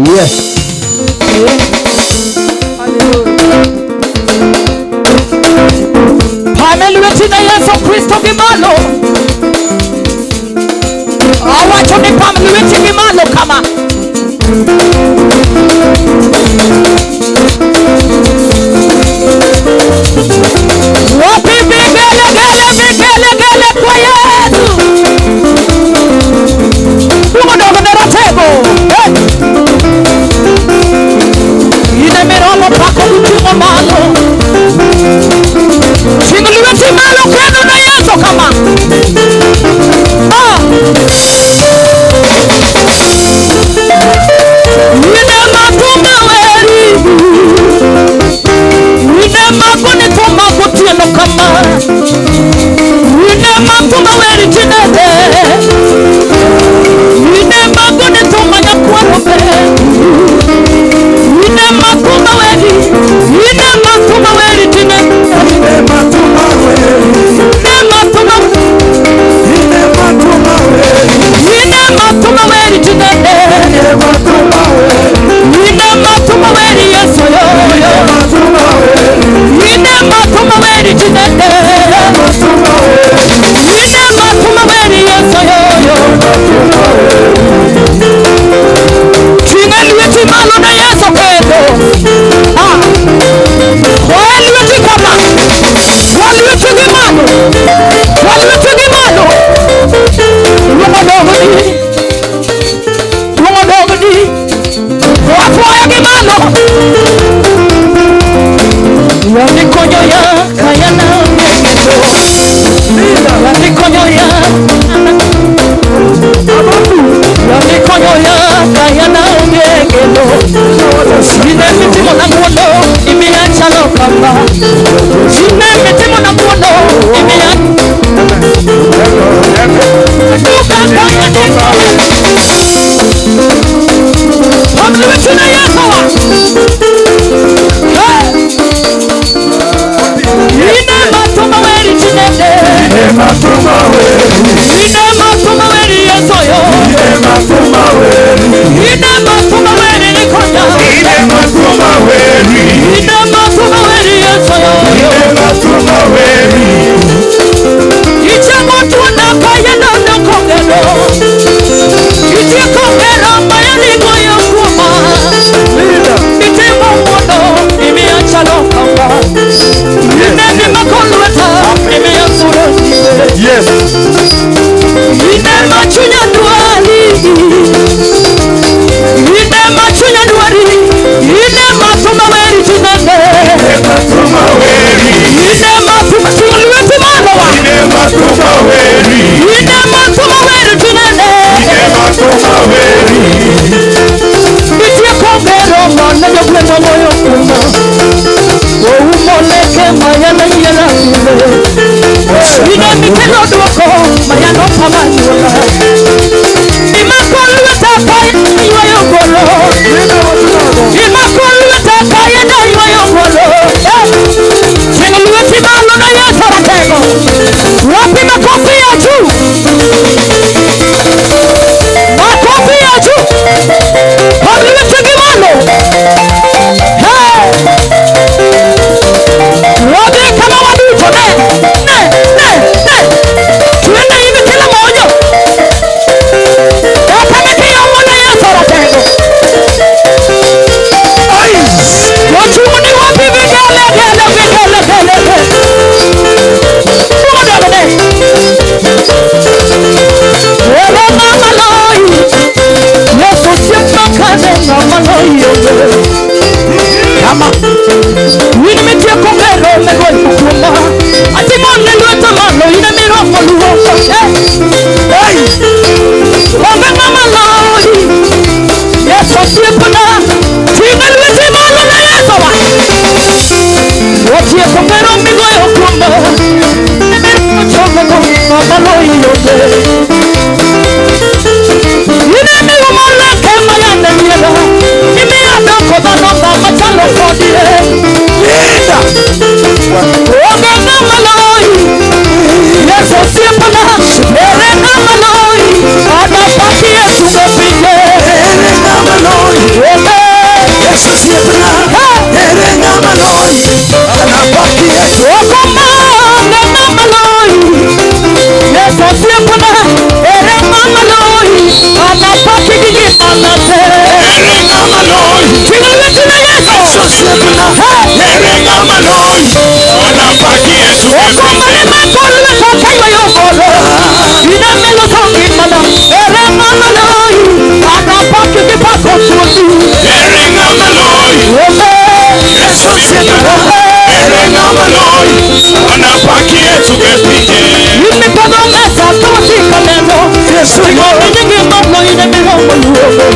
Yes. Pame lweti ne Yesu Kristo gi malo. Awacho ni pam lweti gi malo kama. Wapi vigelegele vigelegele kwa Yesu. Duogo dogo ne ratego. Hey. Ine mirolo pako uting'o malo. Ting' lweti malo kendo ne Yesu kama. Ah. mago ne tuma gotieno kama. Ine matuma weri tinende. Ine mago ne tuma nyakwaro be. Ine matuma weri. Ine matuma weri tinende. Ine matuma weri. Ine matuma. Ine matuma weri. Ine matuma weri tinende. Ine matuma weri. Ine matuma weri Yesu yo yo. Ine matuma weri. Ine matuma weri tinende. Ine matuma weri. Ine matuma weri Yesu yo yo. Matuma weri. Tinga lweti malo na Yesu kendo. Ah. Kwa lweti kama. Kwa lweti gi malo. Kwa lweti gi malo. Luongo dogni. Luongo dogni. Wafuaya gi malo. Yani konyo ya kayana ngendo. Yani konyo ya. Yani konyo ya kayana ngendo. Ine mitimo na ngwono imiya chalo kama. Ine mitimo na ngwono imiya. Duka kaya ngendo. Hamlewetuna Yesu wa. Hey. Ine matuma weri tinende. Ine matuma weri. Ine matuma weri Yesu yo. Ine matuma weri. Ine matuma weri nikonya. Ine matuma weri. Ine matuma weri Yesu yo. Ine matuma weri. Ichego tuona kaya nono kongero. Ichego kongero maya ligoyo kuoma. Itimo ng'wono imiya chalo kama. Ine ni makolweta imiya suro nyime. Yes. Ine machunya dwari. Ine machunya dwari. Ine matuma weri tinende. Ine matuma weri. Ine matuma lweti malo wa. Ine matuma weri. Ine matuma weri tinende. Ine matuma weri. Nitie kongero mana jogweng'wa goyo kuma. Oumo leke mayana yiena pile. Ine mikelo duoko mayano pama nyuola. Imako lweta kae ywayo golo. Imako lweta kae na ywayo golo. Ting' lweti malo na Yesu ratego. Wapi makofi ya juu? Makofi ya juu. Pak lweti gi malo. Hey! Wadhi kama waduto ne ne ne ne. Twende hivi kila mmoja. Kaka mikiyomo na Yesu ratego. Wachung' ni wapi vigele gele vigele gele gele. Moja ne. Ere ng'ama loyi. Yesu osiep makane ng'ama loyi onge. Kama. In mitieko ngero migoyo kuoma. Atimo ne lweta malo in emiromo luoko. Hey! Onge ng'ama loyi. Yesu osiepna. Ting'e lweti malo na Yesu wa. Otieko ngero migoyo kuoma. Emiromo chomego ng'ama loyi onge. Ine miumo leke mayande nyiera. Imiyo adoko dhano ng'ama chalo kodi e. Linda. Onge ng'ama loyi. Yesu osiepna. Ere ng'ama loyi. Anapaki Yesu e pinje. Ere ng'ama loyi. Onge. Yesu osiepna. Ere ng'ama loyi. Anapaki Yesu. Okoma onge ng'ama loyi. Yesu osiepna. Ere ng'ama loyi. Anapaki gi ngimana te. Ere ng'ama loyi. Ting' lweti na Yesu. Yesu osiepna. Ere ng'ama loyi. Anapaki Yesu e Okomba pinje. ni mako lweta kaywayo golo. Ine miloso ngimana. Ere ng'ama loyi. Anapaki gi pako thuondi. Ere ng'ama loyi. Onge. Yesu osiepna. Ere ng'ama loyi. Anapaki Yesu e pinje. Imipodho mesa to wasika neno. Yesu Ting'one nyingi malo ine miromo luongo.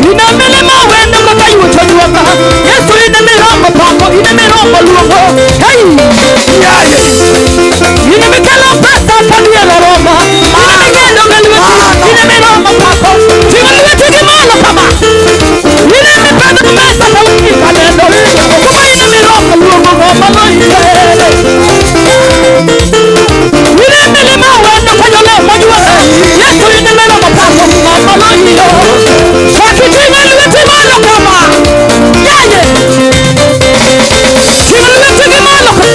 Ine milima wendo kaka yuto nyuoka. Yesu ine miromo luongo. Hey! In emikelo pesa kadielo Roma. In emigeno gi lweti. In emiroma pako. Ting'o lweti gi malo kama. In emipedho mesa ka kaneno. Kuma in emiroma luongo ng'ama loyi. In emilima wendo ka jolemo jwaka. Yesu in emiroma pako ng'ama loyi. Chak iting'o lweti malo kama. Yaye. Ting'o lweti gi malo kama.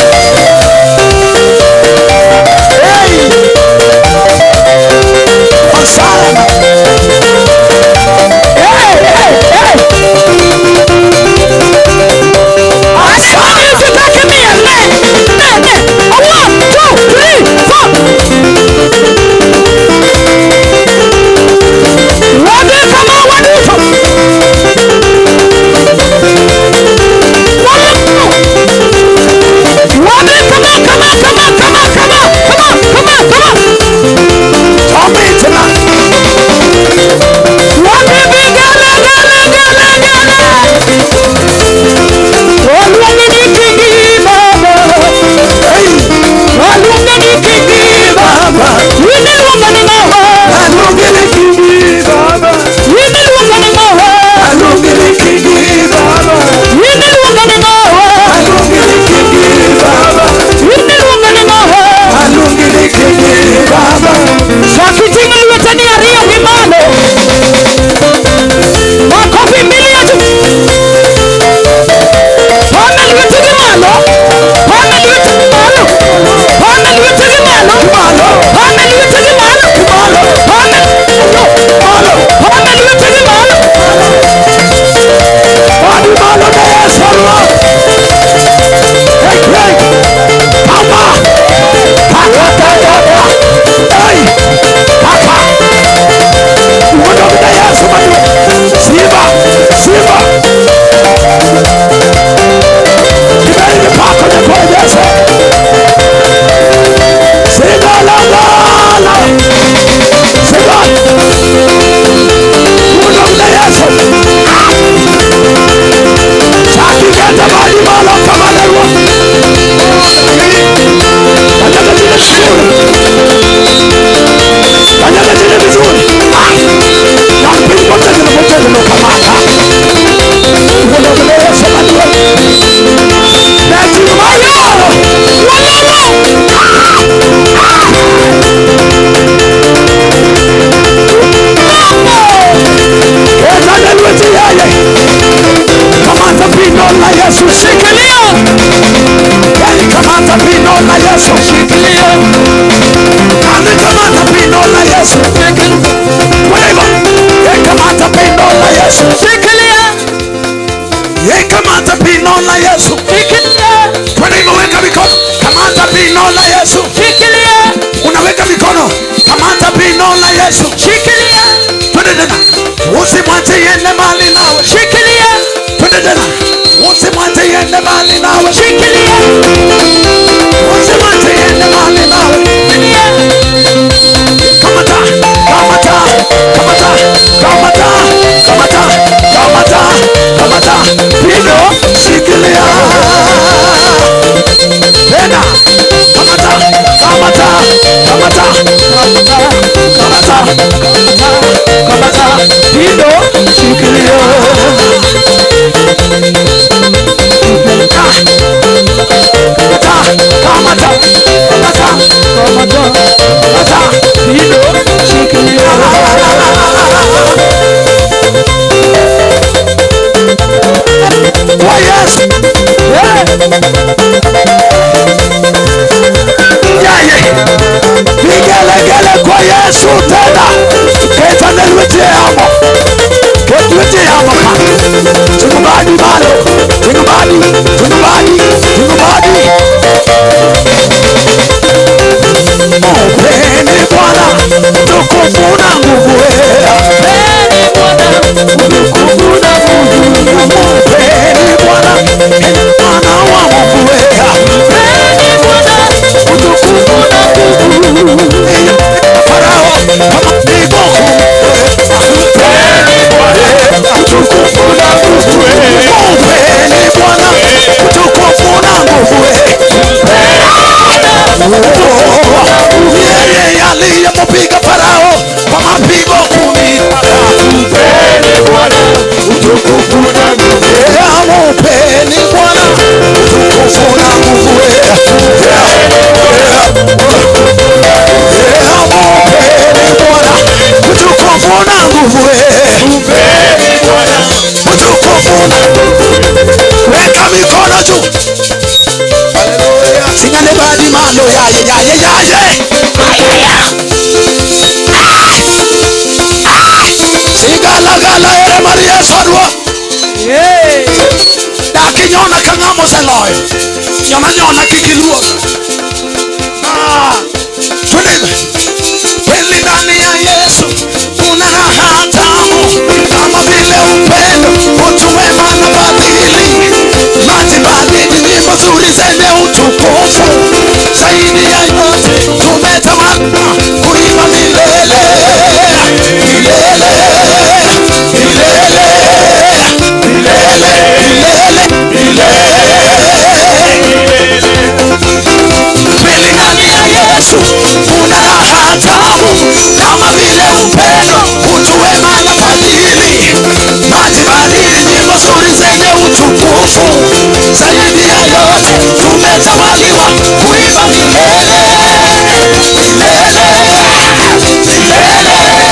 Utukufu na nguvu. Yaye yaye. Sigalagala ere mar Yesu adwa. Dak inyona ka ng'ama oseloyo. Nyona nyona kik iluor. Twende. Kweli ndani ya Yesu kuna raha tamu, kama vile upendo, utu wema na fadhili, maji baridi, nyimbo nzuri zenye utukufu. Zaidi ya yote tumetamani kuimba milele, milele, milele, milele, milele, milele. Kweli ndani ya Yesu kuna raha tamu, kama vile upendo, utu wema na fadhili, maji baridi, nyimbo nzuri zenye utukufu. Zaidi ya yote tumetawaliwa kuimba milele, milele, milele, milele,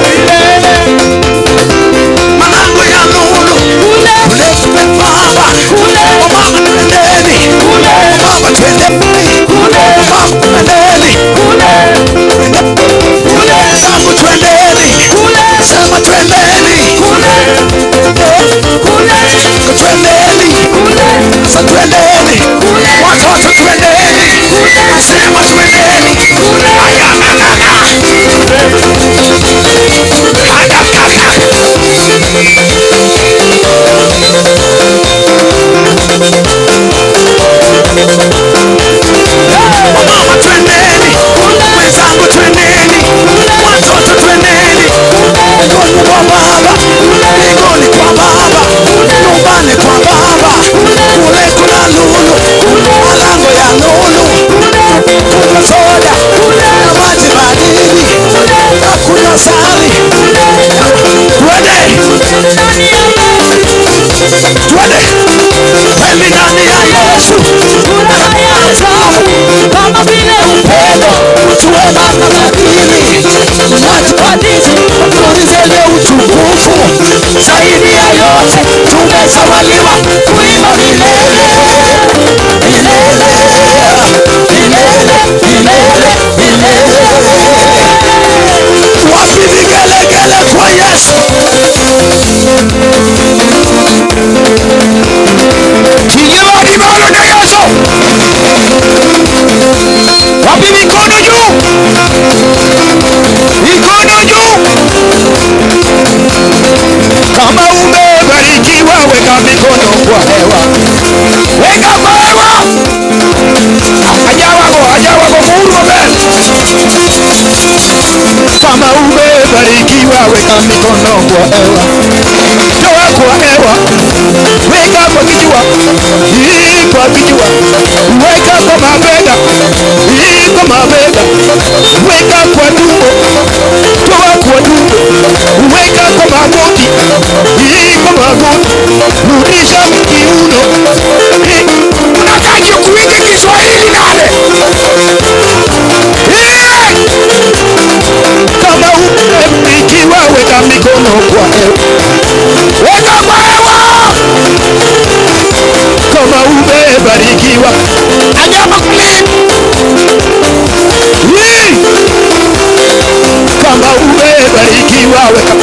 milele. Malango ya lulu kule baba, mama twendeni, baba twendeni, mama twendeni, zangu twendeni, sema twendeni, twendeni, sasa twendeni, watoto twendeni, sema twendeni, aya Mama twendeni, wenzangu twendeni, watoto twendeni, mbinguni kwa Baba, mbinguni kwa Baba, nyumbani kwa Baba, kule kuna lulu, malango ya lulu, kunywa soda na maji baridi na kunywa sali. Twende, twende, kweli ndani ya Yesu kama vile upendo, utu wema na fadhili, maji baridi, nzuri zenye utukufu. Zaidi ya yote tumetawaliwa kuimba milele, milele, milele, milele, milele. Wapi vigelegele kwa Yesu? Kinywa kibalo na Yesu. Wapi mikono juu? Mikono juu. Kama umebarikiwa weka mikono kwa hewa. Weka kwa hewa. Ajawago, ajawago muru mbele. Kama umebarikiwa weka mikono kwa hewa. Toa kwa hewa. Weka kwa kichwa. Hii kwa kichwa. Weka kwa mabega. Hii kwa mabega. Weka kwa tumbo. Toa kwa tumbo. Weka kwa magoti. Hii kwa magoti. Rudisha kiuno. Unataka kuweka Kiswahili nale. Kama umebarikiwa weka mikono kwa hewa. Weka kwa hewa. Kama umebarikiwa anyama clean. Kama umebarikiwa weka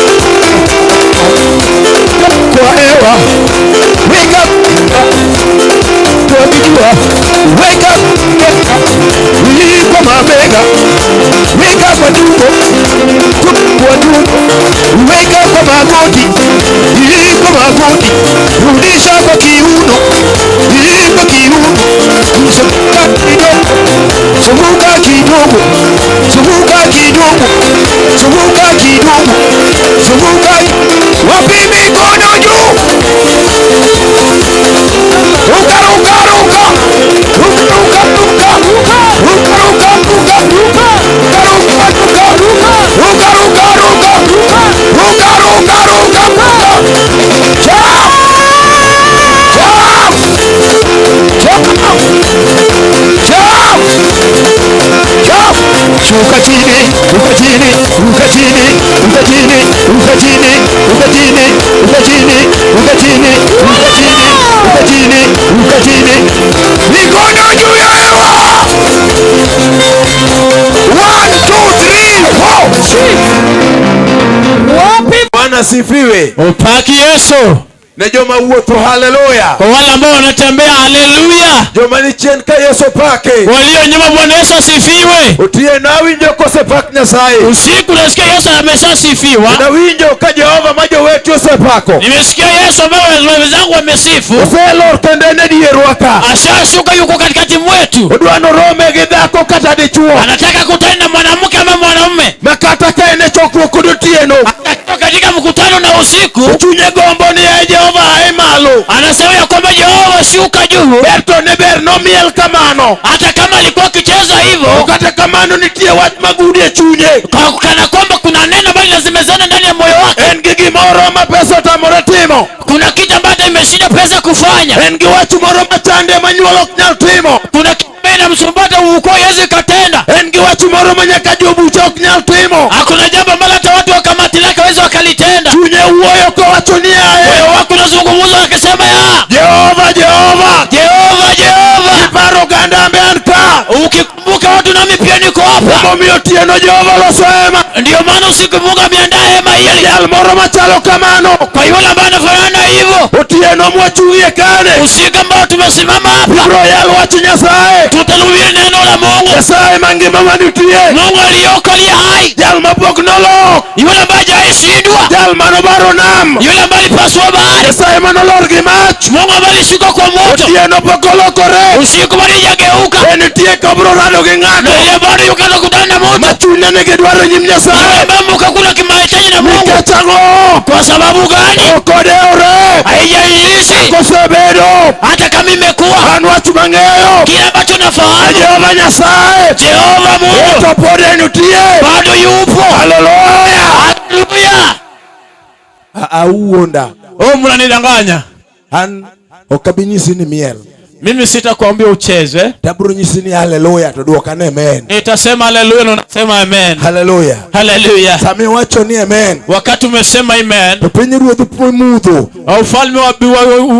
kwa hewa. Weka kwa kichwa. Weka kwa mabega. Weka kwa tumbo. Kwa tumbo. Weka kwa magoti. Kwa magoti. Rudisha kwa kiuno. Kwa kiuno. Zunguka kidogo. Zunguka kidogo. Zunguka kidogo. Zunguka kidogo. Zunguka. Wapi mikono juu? Ruka ruka ruka. Ruka ruka ruka. Ruka ruka ruka. Ruka ruka ruka. Ruka ruka ruka. Ruka ruka ruka. Jump! Jump! Jump! Jump! Jump! Shuka chini, shuka chini, shuka chini, shuka chini, shuka chini, shuka chini, shuka chini, shuka chini, shuka chini, shuka chini, shuka Bwana asifiwe. Opaki Yesu. Ne joma wuotho, haleluya. Kwa wale ambao wanatembea, haleluya. Joma ni chien ka Yesu pake. Walio nyuma, Bwana Yesu asifiwe. Otieno awinjo kosepak Nyasaye. Usiku nasikia Yesu ameshasifiwa. Nawinjo ka Jehova ma jowete osepako. Nimesikia Yesu ambaye wenzangu wamesifu. Oselor kendo en e dierwa ka. Ashashuka, yuko katikati mwetu. Odwa norome gi dhako kata dichuo. Anataka kutana na mwanamke ama mwanaume. Ma kata ka en e chokruok kod otieno. Akiwa katika mkutano na usiku. Chunye gombo ni e Jehova ae malo. Anasema ya kwamba Jehova shuka juu. Ber to ne ber nomiel kamano. Hata kama alikuwa akicheza hivyo. Kata kamano nitie wach magudi e chunye. Kana kwamba kuna neno bali lazimezana ndani ya moyo wake. En gi gimoro ma pesa otamore timo. Kuna kitu ambacho imeshinda pesa kufanya. En gi wach moro machande ma nyuol ok nyal timo. Kuna kitu ambayo inamsumbua hata ukoo haiwezi katenda. En gi wach moro ma nyaka jobucha ok nyal timo. Hakuna jambo ambalo hata watu wa kamati lake hawezi wakalitenda. Chunye wuoyo kowacho ni aye. Moyo wako unazungumza akisema ya Jehova, Jehova, Jehova, Jehova. Iparo oganda ambe an ka. Ukikumbuka watu nami pia niko hapa. Emomiyo otieno Jehova loso hema. Ndio maana usiku Mungu ameandaa hema hili. Jal moro machalo kamano. Kwa yule ambaye anafanana hivyo. Otieno mwachung'ie kane. Usiku ambao tumesimama hapa. Ibiro yal wach Nyasaye. Tutalihubiri neno la Mungu. Nyasaye mangima manitie. Mungu aliyoko aliye hai. Jal mapok nolok. Yule ambaye hajaishindwa. Jal manobaro nam. Yule ambaye alipasua bahari. Nyasaye manolor gi mach. Mungu ambaye alishuka kwa moto. Otieno pok olokore. Usiku bado hajageuka. En nitie kabro rado gi ng'ato. Na yeye bado yuko kutana na mtu. Ma chunye nigi dwaro e nyim Nyasaye. Yule ambaye Mungu hakuna kimahitaji na Mungu. Nikech ang'o? Kwa sababu gani? Ok odewore. Haijalishi. Kosebedo. Hata kama imekuwa. An wach mang'eyo. Kile ambacho nafahamu. Jehova Nyasaye. Jehova Mungu. To pod en nitie. Bado yupo. Haleluya. Haleluya. Awuonda. Oh, mnanidanganya. An ok abi nyisi ni miel. Mimi sitakwambia ucheze. Tabiro nyisi ni haleluya to duoka ni amen. Nitasema haleluya na unasema amen. Haleluya. Haleluya. Sama iwacho ni amen. Wakati umesema amen. To piny ruodh mudho. Ufalme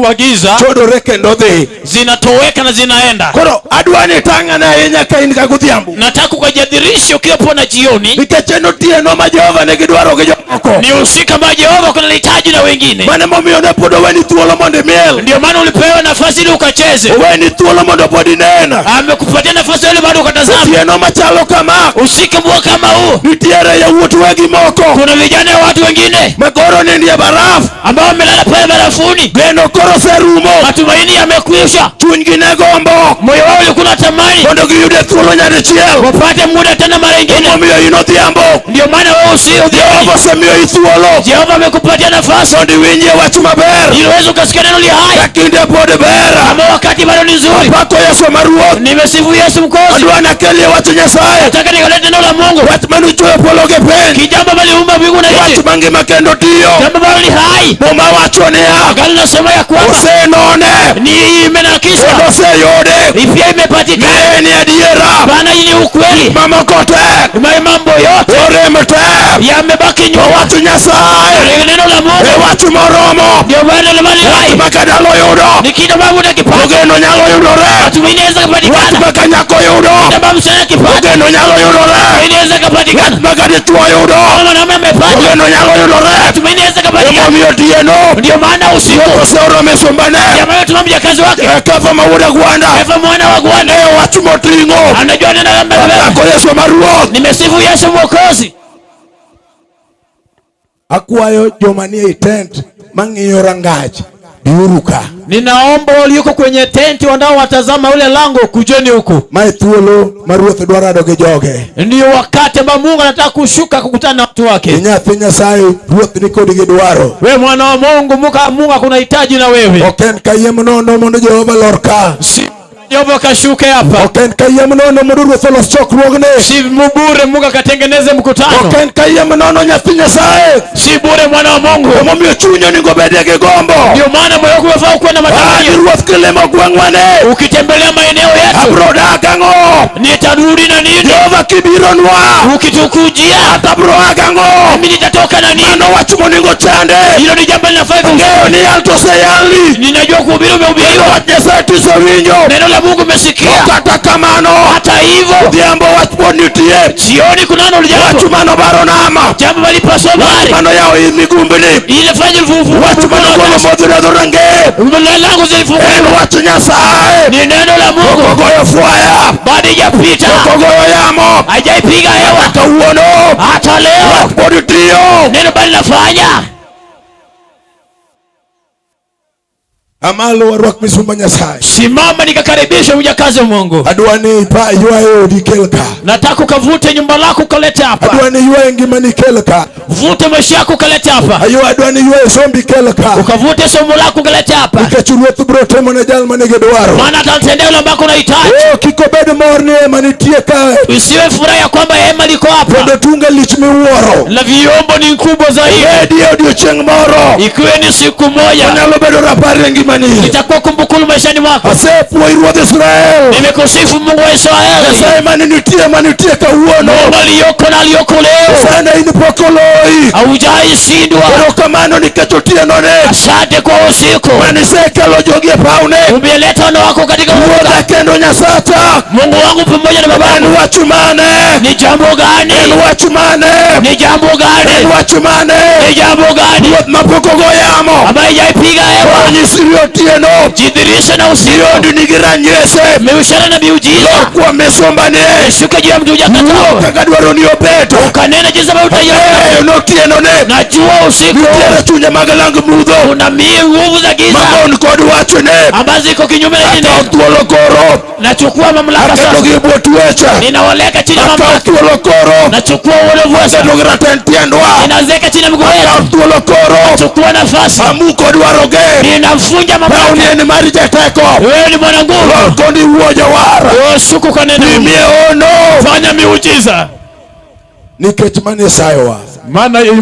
wa giza chodore kendo dhi. Zinatoweka na zinaenda. Koro adwa ni tang'ana ahinya ka in ka godhiambo. Nataka ukajadhirishe ukiwa na jioni. Nikech en otieno ma Jehova nigi dwaro gi jomoko. Ni usiku ambao Jehova kuna hitaji na wengine. Mano emomiyo ne pod oweni thuolo mondo imiel. Ndio maana ulipewa nafasi ili ukacheze. Oweni thuolo mondo pod inen. Amekupatia nafasi ili bado ukatazama. Otieno machalo kama. Usiku mbwa kama huu. Nitiere yawuot wegi moko. Kuna vijana wa watu wengine. Ma koro nindo e baraf. Ambao wamelala pale barafuni. Geno koro oserumo. Matumaini yamekwisha. Chunygi ne gombo. Moyo wao ulikuwa unatamani. Mondo giyude thuolo nyadichiel. Wapate muda tena mara nyingine. Emomiyo in odhiambo. Ndio maana wewe usiku. Jehova osemiyo thuolo. Jehova amekupatia nafasi. Mondo iwinjie wach maber. Ili uweze ukasikia neno li hai. Ka kinde pod ber. Kama wakati bado ni nzuri. Apako Yesu ma Ruoth. Nimesifu Yesu Mwokozi. Adwa nakelie wach Nyasaye. Nataka nikalete neno la Mungu. Wach mane ochweyo polo gi piny. Kijambo ambalo aliumba mbingu na nchi. Wach mangima kendo tiyo. Jambo ambalo ni hai. Muma wacho niya. Agano linasema ya kwamba osenone. Ni imenakishwa. Kendo oseyude. Pia imepatikana. Ni adiera. Bana, hii ni ukweli. Mamoko te. Mambo yote orem te. Yamebaki nyuma. Wach Nyasaye. Neno la Mungu. E wach moromo. Ndio maana neno ni hai. Wach ma kadalo yudo. Ni kitu ambacho unakipata. Ogeno nyalo yudore. Matumaini yanaweza kupatikana. Wach ma kanyako yudo. Kitu ambacho msichana akipata. Ogeno nyalo yudore. Matumaini yanaweza kupatikana. Wach ma kadichuo yudo. Kama mwanaume amepata. Ogeno nyalo yudore. Matumaini yanaweza kupatikana. Emomiyo otieno. Ndio maana usiku. Oseoro misumbane. Jamaa yetu mjakazi wake. Kefa ma wuod Agwanda. Kefa mwana wa Agwanda. E wach moting'o. Anajua neno la mbele. Apako Yesu ma Ruoth. Nimesifu Yesu Mwokozi. Akwayo joma nie tent mang'iyo rangach, biuru ka. Ninaomba walioko kwenye tenti wanaowatazama ule lango, kujeni huku. Mae thuolo ma Ruoth dwaro rado gi joge. Ndio wakati ambao Mungu anataka kushuka kukutana na watu wake. Inyathi Nyasaye, Ruoth ni kodi gi dwaro. We mwana wa Mungu, Mungu akunahitaji na wewe. Ok en kayiem nono mondo Jehova lor ka. Si Jehova kashuke hapa. Ok en kayiem nono mondo Ruoth olos chokruogne. Si bure Mungu akatengeneze mkutano. Ok en kayiem nono nyathi Nyasaye. Si bure mwana wa Mungu. Emomiyo chunyi onego bedie gi gombo. Ndio maana moyo wako unafaa kuwa na matamanio. Ruoth kilimo gweng'wa ni. Ukitembelea maeneo yetu. Abro dak ang'o? Nitarudi na nini? Jehova kibironwa. Ukitukujia. Atabro dak ang'o? Mimi nitatoka na nini? Mano wach monego chande. Hilo ni jambo linafaa Ang'eyo ni yal to oseyali. Ninajua kuhubiri umehubiriwa. Wach Nyasaye tisewinjo. Neno la la Mungu umesikia. Kata kamano. Hata hivyo, Odhiambo wach pod nitie. Jioni kunano Wach jambo. mano baro nama. Jambo malipaswa Wach bahari. mano yawo i migumbni. Ile fanya vuvu. Wach mano golo modhi e dhorangeye. Lango zilifunguliwa. En wach Nyasaye. Ni neno la Mungu. Ok ogoyo fwaya. Bado haijapita. Ok ogoyo yamo. Haijaipiga hewa. Kawuono. Hata leo. Wach pod tiyo. Neno bado linafanya. Amalo warwak misumba Nyasaye. Simama nikakaribisha mjakazi wa Mungu. Adwa ni ipa ywaye odi kel ka. Nataka ukavute nyumba lako ukalete hapa. Adwa ni ywaye ngimani kel ka. Vute maisha yako ukalete hapa. Ayo adwa ni ywaye sombi kel ka. Ukavute somo lako ukalete hapa. Nikech ruoth biro timo ne jal manigi dwaro. Maana atatendea yule ambako unahitaji. Oh, kik obed mor ni hema nitie kae. Usiwe furaha ya kwamba hema liko hapa. Kendo tunge lich miwuoro. Na vyombo ni kubwa zaidi. Bedi e odiochieng' moro. Ikiwe ni siku moja. Onyalo bedo rapar e ngimani. Itakuwa kumbukumbu maishani mwako. Asepuoyi Ruodh Israel. Nimekusifu Mungu wa Israeli. Nyasaye mane nitie manitie kawuono. Mungu aliyoko na aliyoko leo. Nyasaye ne in pok oloyi. Haujai shindwa. Erokamano nikech otienone. Asante kwa usiku. Mane isekelo jogi e pawne. Umeleta wana wako katika Ruodha kendo Nyasacha. Mungu wangu pamoja na baba En wach mane? Ni jambo gani? En wach mane? Ni jambo gani? En wach mane? Ni jambo gani? Ruoth mapok ogo yamo. Ambaye haijaipiga hewa. Onyisri otieno. Jidhihirishe na usiku. Mirondi nigi ranyese. Miushara na miujiza. Lor kuom misumbane. Shuka juu ya mtu hujakata. Wuo kaka dwaro ni obeto. Ukanena jinsi ambavyo utaiona. Ang'eyo notieno ne. Najua usiku. Nitiere chunje mag lang mudho. Kuna nguvu za giza. Mamon kod wachne. Ambazo ziko kinyume na Akaw neno. thuolo koro. Nachukua mamlaka sasa. Aketogi e bwo twecha. Ninawaleka chini ya Akaw mamlaka. thuolo koro. Nachukua uonevu sasa. Aketogi raten tiendwa. Ninaweka chini ya miguu yetu. Akaw thuolo koro. Nachukua nafasi. Amuko dwaroge. Ninavunja Pauni mamlaka. en mar jateko. Wewe ni mwana nguvu. Lor kondi wuo jawar. Wewe shuku kwa neno. Timie hono. Fanya miujiza. Nikech mano Nyasayewa.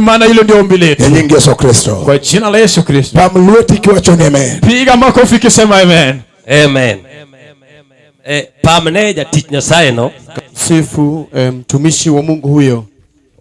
Maana hilo ndio ombi letu. E nying Yesu Kristo. Kwa jina la Yesu Kristo. Pam lweti kiwacho ni amen. Piga makofi kisema amen. Amen. Pamne jatich Nyasaye no. Sifu mtumishi wa Mungu huyo.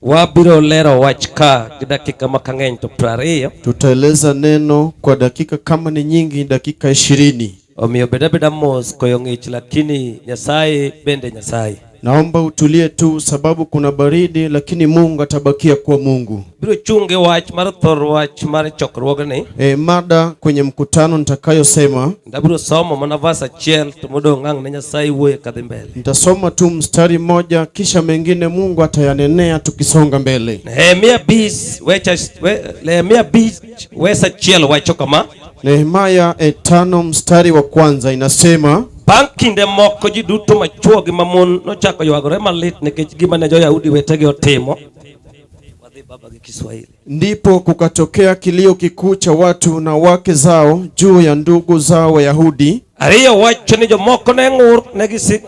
Wabiro lero wach ka gi dakika makang'eny to 20. Tutaeleza neno kwa dakika kama ni nyingi, dakika 20. Omiyo bed abeda mos koyo ng'ich, lakini Nyasaye bende Nyasaye. Naomba utulie tu sababu kuna baridi, lakini Mungu atabakia kuwa Mungu. Biro chunge wach mar thor wach mar chokruogni. Mada kwenye mkutano nitakayosema, Ndabiro somo mana verse achiel to modong' ang' ne Nyasaye wuoye kadhi mbele. Nitasoma tu mstari mmoja kisha mengine Mungu atayanenea tukisonga mbele. Nehemia 5 wes achiel wacho kama. Nehemia 5 mstari wa kwanza inasema, Bang' kinde moko ji duto machwo gi mamon nochako ywagore malit nikech gima ne jo-Yahudi wetegi otimo. Wadhi baba gi Kiswahili. Ndipo kukatokea kilio kikuu cha watu na wake zao juu ya ndugu zao Wayahudi. Ariyo wacho ni jomoko ne ng'ur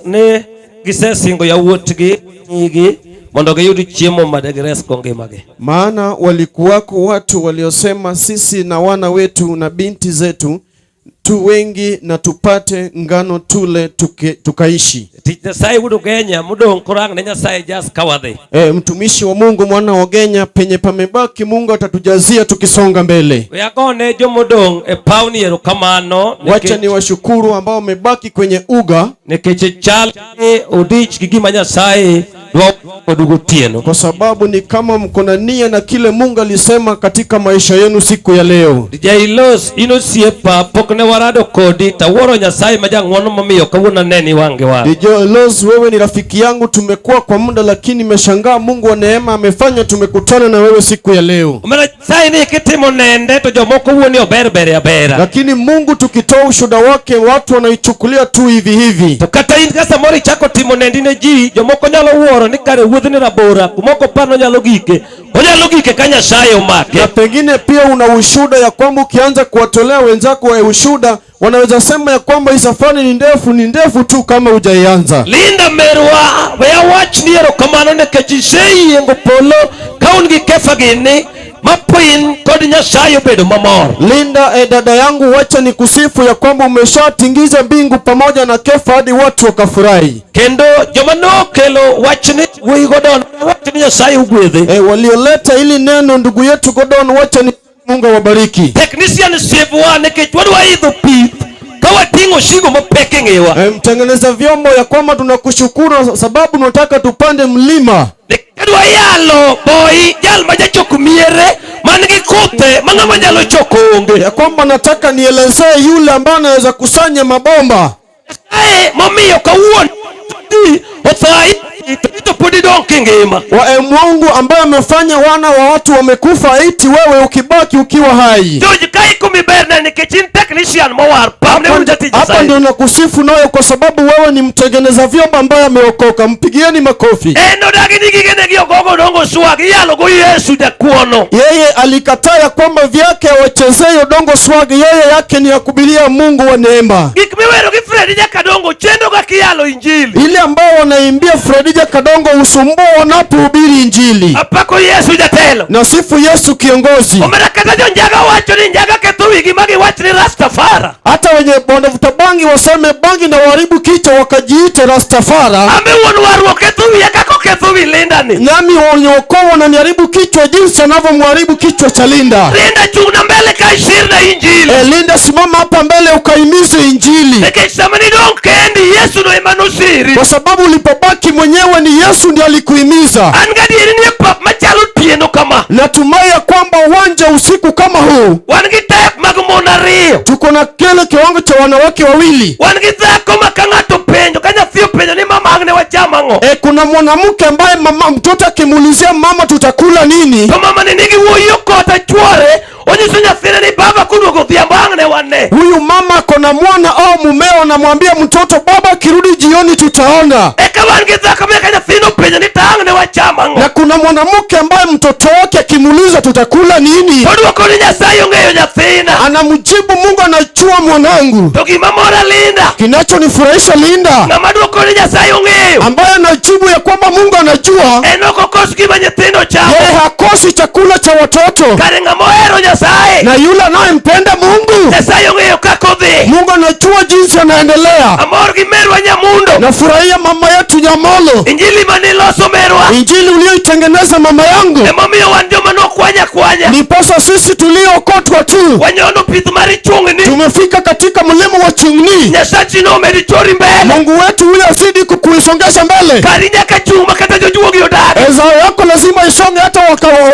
ne gisesingo yawuotgi nyigi mondo giyud chiemo ma degiresgo ngimagi. Maana walikuwako watu waliosema, sisi na wana wetu na binti zetu tu wengi na tupate ngano tule tukaishi. Tich Nyasaye wuod Ugenya modong' koro ang' ne Nyasaye jas ka wadhi. Mtumishi wa Mungu mwana wa Ugenya, penye pamebaki Mungu atatujazia tukisonga mbele. We agone jomodong' e paw ni erokamano Wacha ni washukuru ambao wamebaki kwenye uga. Nikech chal ni odich gi gima Nyasaye dwa kodu gotieno. Kwa sababu ni kama mko na nia na kile Mungu alisema katika maisha yenu siku ya leo. DJ Los, in osiepa, pok ne warado kodi, tawuoro Nyasaye ma jang'uono momiyo kawuono aneni wang' gi wang'. DJ Los, wewe ni rafiki yangu, tumekuwa kwa muda, lakini nimeshangaa Mungu wa neema amefanya tumekutana na wewe siku ya leo. Omera Nyasaye ni kitimo nende to jomoko wuo ni ober ber abera. Lakini Mungu tukitoa ushuhuda wake watu wanaichukulia tu hivi hivi. To kata in ka samoro ichako timo nendi ne ji, jomoko nyalo wuoro ni kare wuodhni rabora, kumoko par nonyalo gike. Onyalo gike ka Nyasaye omake. Na pengine pia una ushuhuda ya kwamba ukianza kuwatolea wenzako wa ushuhuda wanaweza sema ya kwamba hii safari ni ndefu, ni ndefu tu kama hujaianza. Linda merwa, we awach ni erokamano nikech iseyiengo polo ka un gi Kefa gini, ma piny kod Nyasaye obedo mamor. Linda, dada yangu, wacha nikusifu ya kwamba umeshatingiza mbingu pamoja na Kefa hadi watu wakafurahi. Kendo joma nokelo wachni wuoyi Godon, wach ni Nyasaye ogwedhe. Walioleta hili neno ndugu yetu Godon, wacha ni Mungu awabariki. Technician siewa nikech wadwa idho pith ka wating'o osigo mapek. king'iwa. Mtengeneza vyombo ya kwamba tunakushukuru sababu tunataka tupande mlima. Adwa yalo boy jal ma jachok miere man gi kuthe ma ng'ama nyalo choko onge. Ya kwamba nataka nielezee yule ambaye anaweza kusanya mabomba. Nyasaye momiyo kawuono otho to pod idong' kingima. Wa Mungu ambaye amefanya wana wa watu wamekufa iti wewe ukibaki ukiwa hai. George ka ikumi berne nikech in technician mowar pamne uru jatich Hapa Nyasaye. ndio nakusifu nayo kwa sababu wewe ni mtengeneza vyombo ambaye ameokoka. Mpigieni makofi. En odagi ni gigene gi ogogo dongo swag iyalo go Yesu jakuono. Yeye alikataa ya kwamba vyake awachezee Odongo Swag, yeye yake ni ya kubiria Mungu wa neema. Gik miwero gi Fredi Jakadongo chendo ga kiyalo injili. Ile ambao wanaimbia Fredi Jakadongo usumbua wanapohubiri injili. Apako Yesu jatelo. Nasifu Yesu kiongozi. Omera kata jonjaga wacho ni njaga ketho wigi ma giwach ni Rastafara. Hata wenye wanavuta bangi waseme bangi na waharibu kichwa wakajiite Rastafara. Ambe wuon warruok ketho wiya kaka oketho wi Linda ni. Nami wenye wokovu wananiharibu kichwa jinsi anavyomharibu kichwa cha Linda. Linda chung'na mbele ka isirna injili. Linda simama hapa mbele ukaimize injili. Nikech sama nidong' kendi Yesu no ema nosiri. Kwa sababu ulipobaki mwenyewe ni Yesu ndiye alikuhimiza. An gadieri ni e pap machalo otieno kama. Natumai ya kwamba uwanja usiku kama huu Wan gi type mag mon ariyo. tuko na kile kiwango cha wanawake wawili. Wan gi dhako ma ka ng'ato penjo ka nyathi openjo ni mama ang' ne wacham ang'o. Kuna mwanamke ambaye mama mtoto akimuulizia mama tutakula nini, To mama ni nigi wuoyi okota chuore onyiso nyathine ni baba koduogo odhiambo ang' ne wane. Huyu mama kona mwana au mumeo anamwambia mtoto baba akirudi jioni tutaona. Eka wan gi dhako ma ka nyathino openjo ni to ang' ne wacham ang'o. Na kuna mwanamke ambaye mtoto wake akimuuliza tutakula nini, Odwoko ni Nyasaye ong'eyo nyathina. anamjibu Mungu anajua mwanangu. To gima mora Linda, Kinachonifurahisha Linda, ng'ama dwoko ni Nyasaye ong'eyo, ambaye anajibu ya kwamba Mungu anajua, en ok okos gima nyithindo chamo. yeye hakosi chakula cha watoto. Kare ng'ama ohero Nyasaye, Na yule anayempenda Mungu, Nyasaye ong'eyo kaka odhi. Mungu anajua jinsi anaendelea. Amor gi merwa Nyamundo. Nafurahia mama yetu Nyamolo, Injili maniloso merwa injili uliyoitengeneza mama yangu, emomiyo wan joma nokwanya kwanya ndiposa sisi tuliookotwa tu wanyono pith mar ichung'ni. tumefika katika mlima wa Chungni. Nyasachi nomedi chori mbele. Mungu wetu huyo azidi kukuisongesha mbele. Kari nyaka chung' ma kata jojuogi odagi. Ezao yako lazima isonge, hata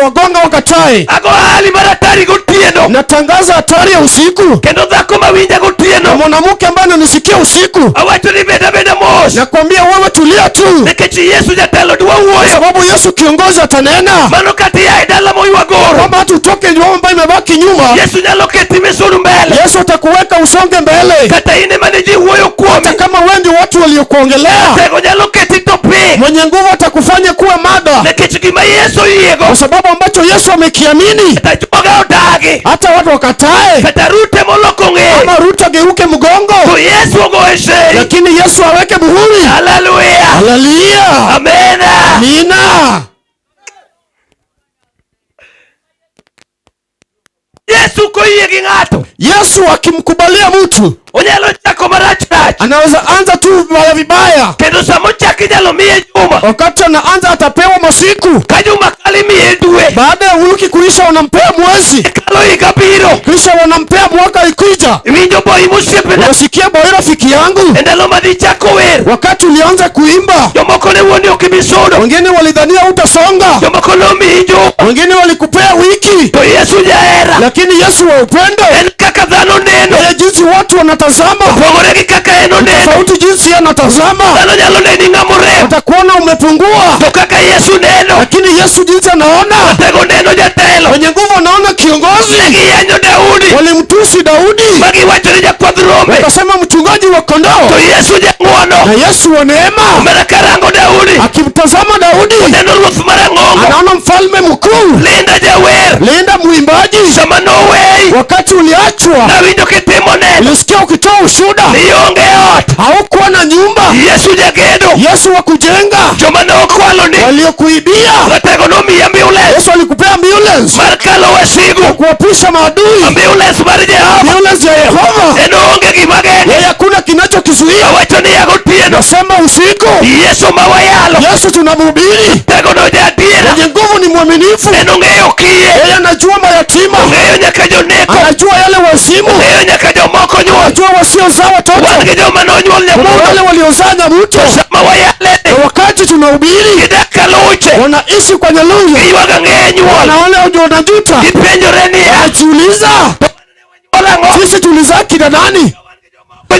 wagonga wakatae. Ago hali mar hatari gotieno. Natangaza hatari ya usiku, Kendo dhako mawinja na gotieno. mwanamke ambaye ananisikia usiku, Awacho ni bed abeda mos. nakwambia wewe tulia tu, Nikech Yesu jatelo dwa kwa wuoyo. sababu Yesu kiongozi atanena Mano kata ia e dala moywa goro. kwamba hata utoke nyuma ambayo imebaki nyuma, Yesu nyalo keti misud mbele. Yesu atakuweka usonge mbele, Kata in ema ne ji wuoyo kuomi. hata kama wewe ndio watu waliokuongelea. Tego nyalo keti topic. Mwenye nguvu atakufanya kuwa mada, Nikech gima Yesu oyiego. kwa sababu ambacho Yesu amekiamini, Kata joga odagi. hata watu wakatae Kata Rute moloko ng'eye. ama Ruto ageuke mgongo, To Yesu ogoye sei. lakini Yesu aweke muhuri. Haleluya. Haleluya, Amena. amina. Yesu koyie gi ng'ato. Yesu akimkubalia mtu Onyalo chako marach rach. anaweza anza tu vibaya vibaya, Kendo sama ochako inyalo miye juma. wakati anaanza atapewa masiku, Ka juma kalo imiye dwe. baada ya wiki kuisha wanampea mwezi, Kalo higa biro. kisha wanampea mwaka ikija. Iwinjo boy mosiepena. Unasikia boy, rafiki yangu, E ndalo manichako wer. wakati ulianza kuimba Jomoko ne wuondi ok ibi sudo. wengine walidhania utasonga, Jomoko nomiyi juma. wengine walikupea wiki, To Yesu jahera. lakini Yesu wa upendo, En kaka dhano neno. yeye jinsi watu wanatazama Opogore gi kaka en oneno. tofauti jinsi yeye anatazama, Dhano nyalo neni ng'ama orem. watakuona umepungua, To kaka Yesu neno. lakini Yesu jinsi anaona, Tego neno jatelo. mwenye nguvu anaona kiongozi. Ne giyanyo Daudi. Walimtusi Daudi Magiwacho ni jakwadh rombe. wakasema mchungaji wa To kondoo, Yesu jang'wono. na Yesu wa neema Omera karango Daudi. akimtazama Daudi Neno ruoth marang'ongo. anaona mfalme mkuu. Linda jawer. Linda mwimbaji, Sama noweyi. wakati uliachwa Nawinjo kitimo neno. ulisikia ukitoa ushuda, Nionge ot. haukuwa na nyumba. Yesu jagedo. Yesu wa kujenga, Joma ne okwalo ni. waliokuibia Ratego nomiyi ambulance. Yesu alikupea ambulance Mar kalo wasigu. kuwapisha maadui, Ambulance mar Jehova. ambulance ya Yehova. En onge gima geng'e. Yeye hakuna kinachokizuia. Awacho ni ya gotieno. Nasema usiku, Yesu ma wayalo. Yesu tunamhubiri, Tego no jaadiera. mwenye nguvu ni mwaminifu. En ong'eyo kiye. Yeye anajua mayatima, Ong'eyo nyaka joneko. anajua yale wazimu, Ong'eyo nyaka jomoko onyuol. Najua wasiozaa watoto. Wan gi joma nonyuol Kuna nyamuto. wale waliozaa nyamuto. To sama wayale Na wakati tunahubiri gidak ka luche. wanaishi kwenye lugha, Giywago ang'e nyuol. na wale wanajuta, Gipenjore niya, wanajiuliza nyuol ang'o? sisi tulizaa kina nani?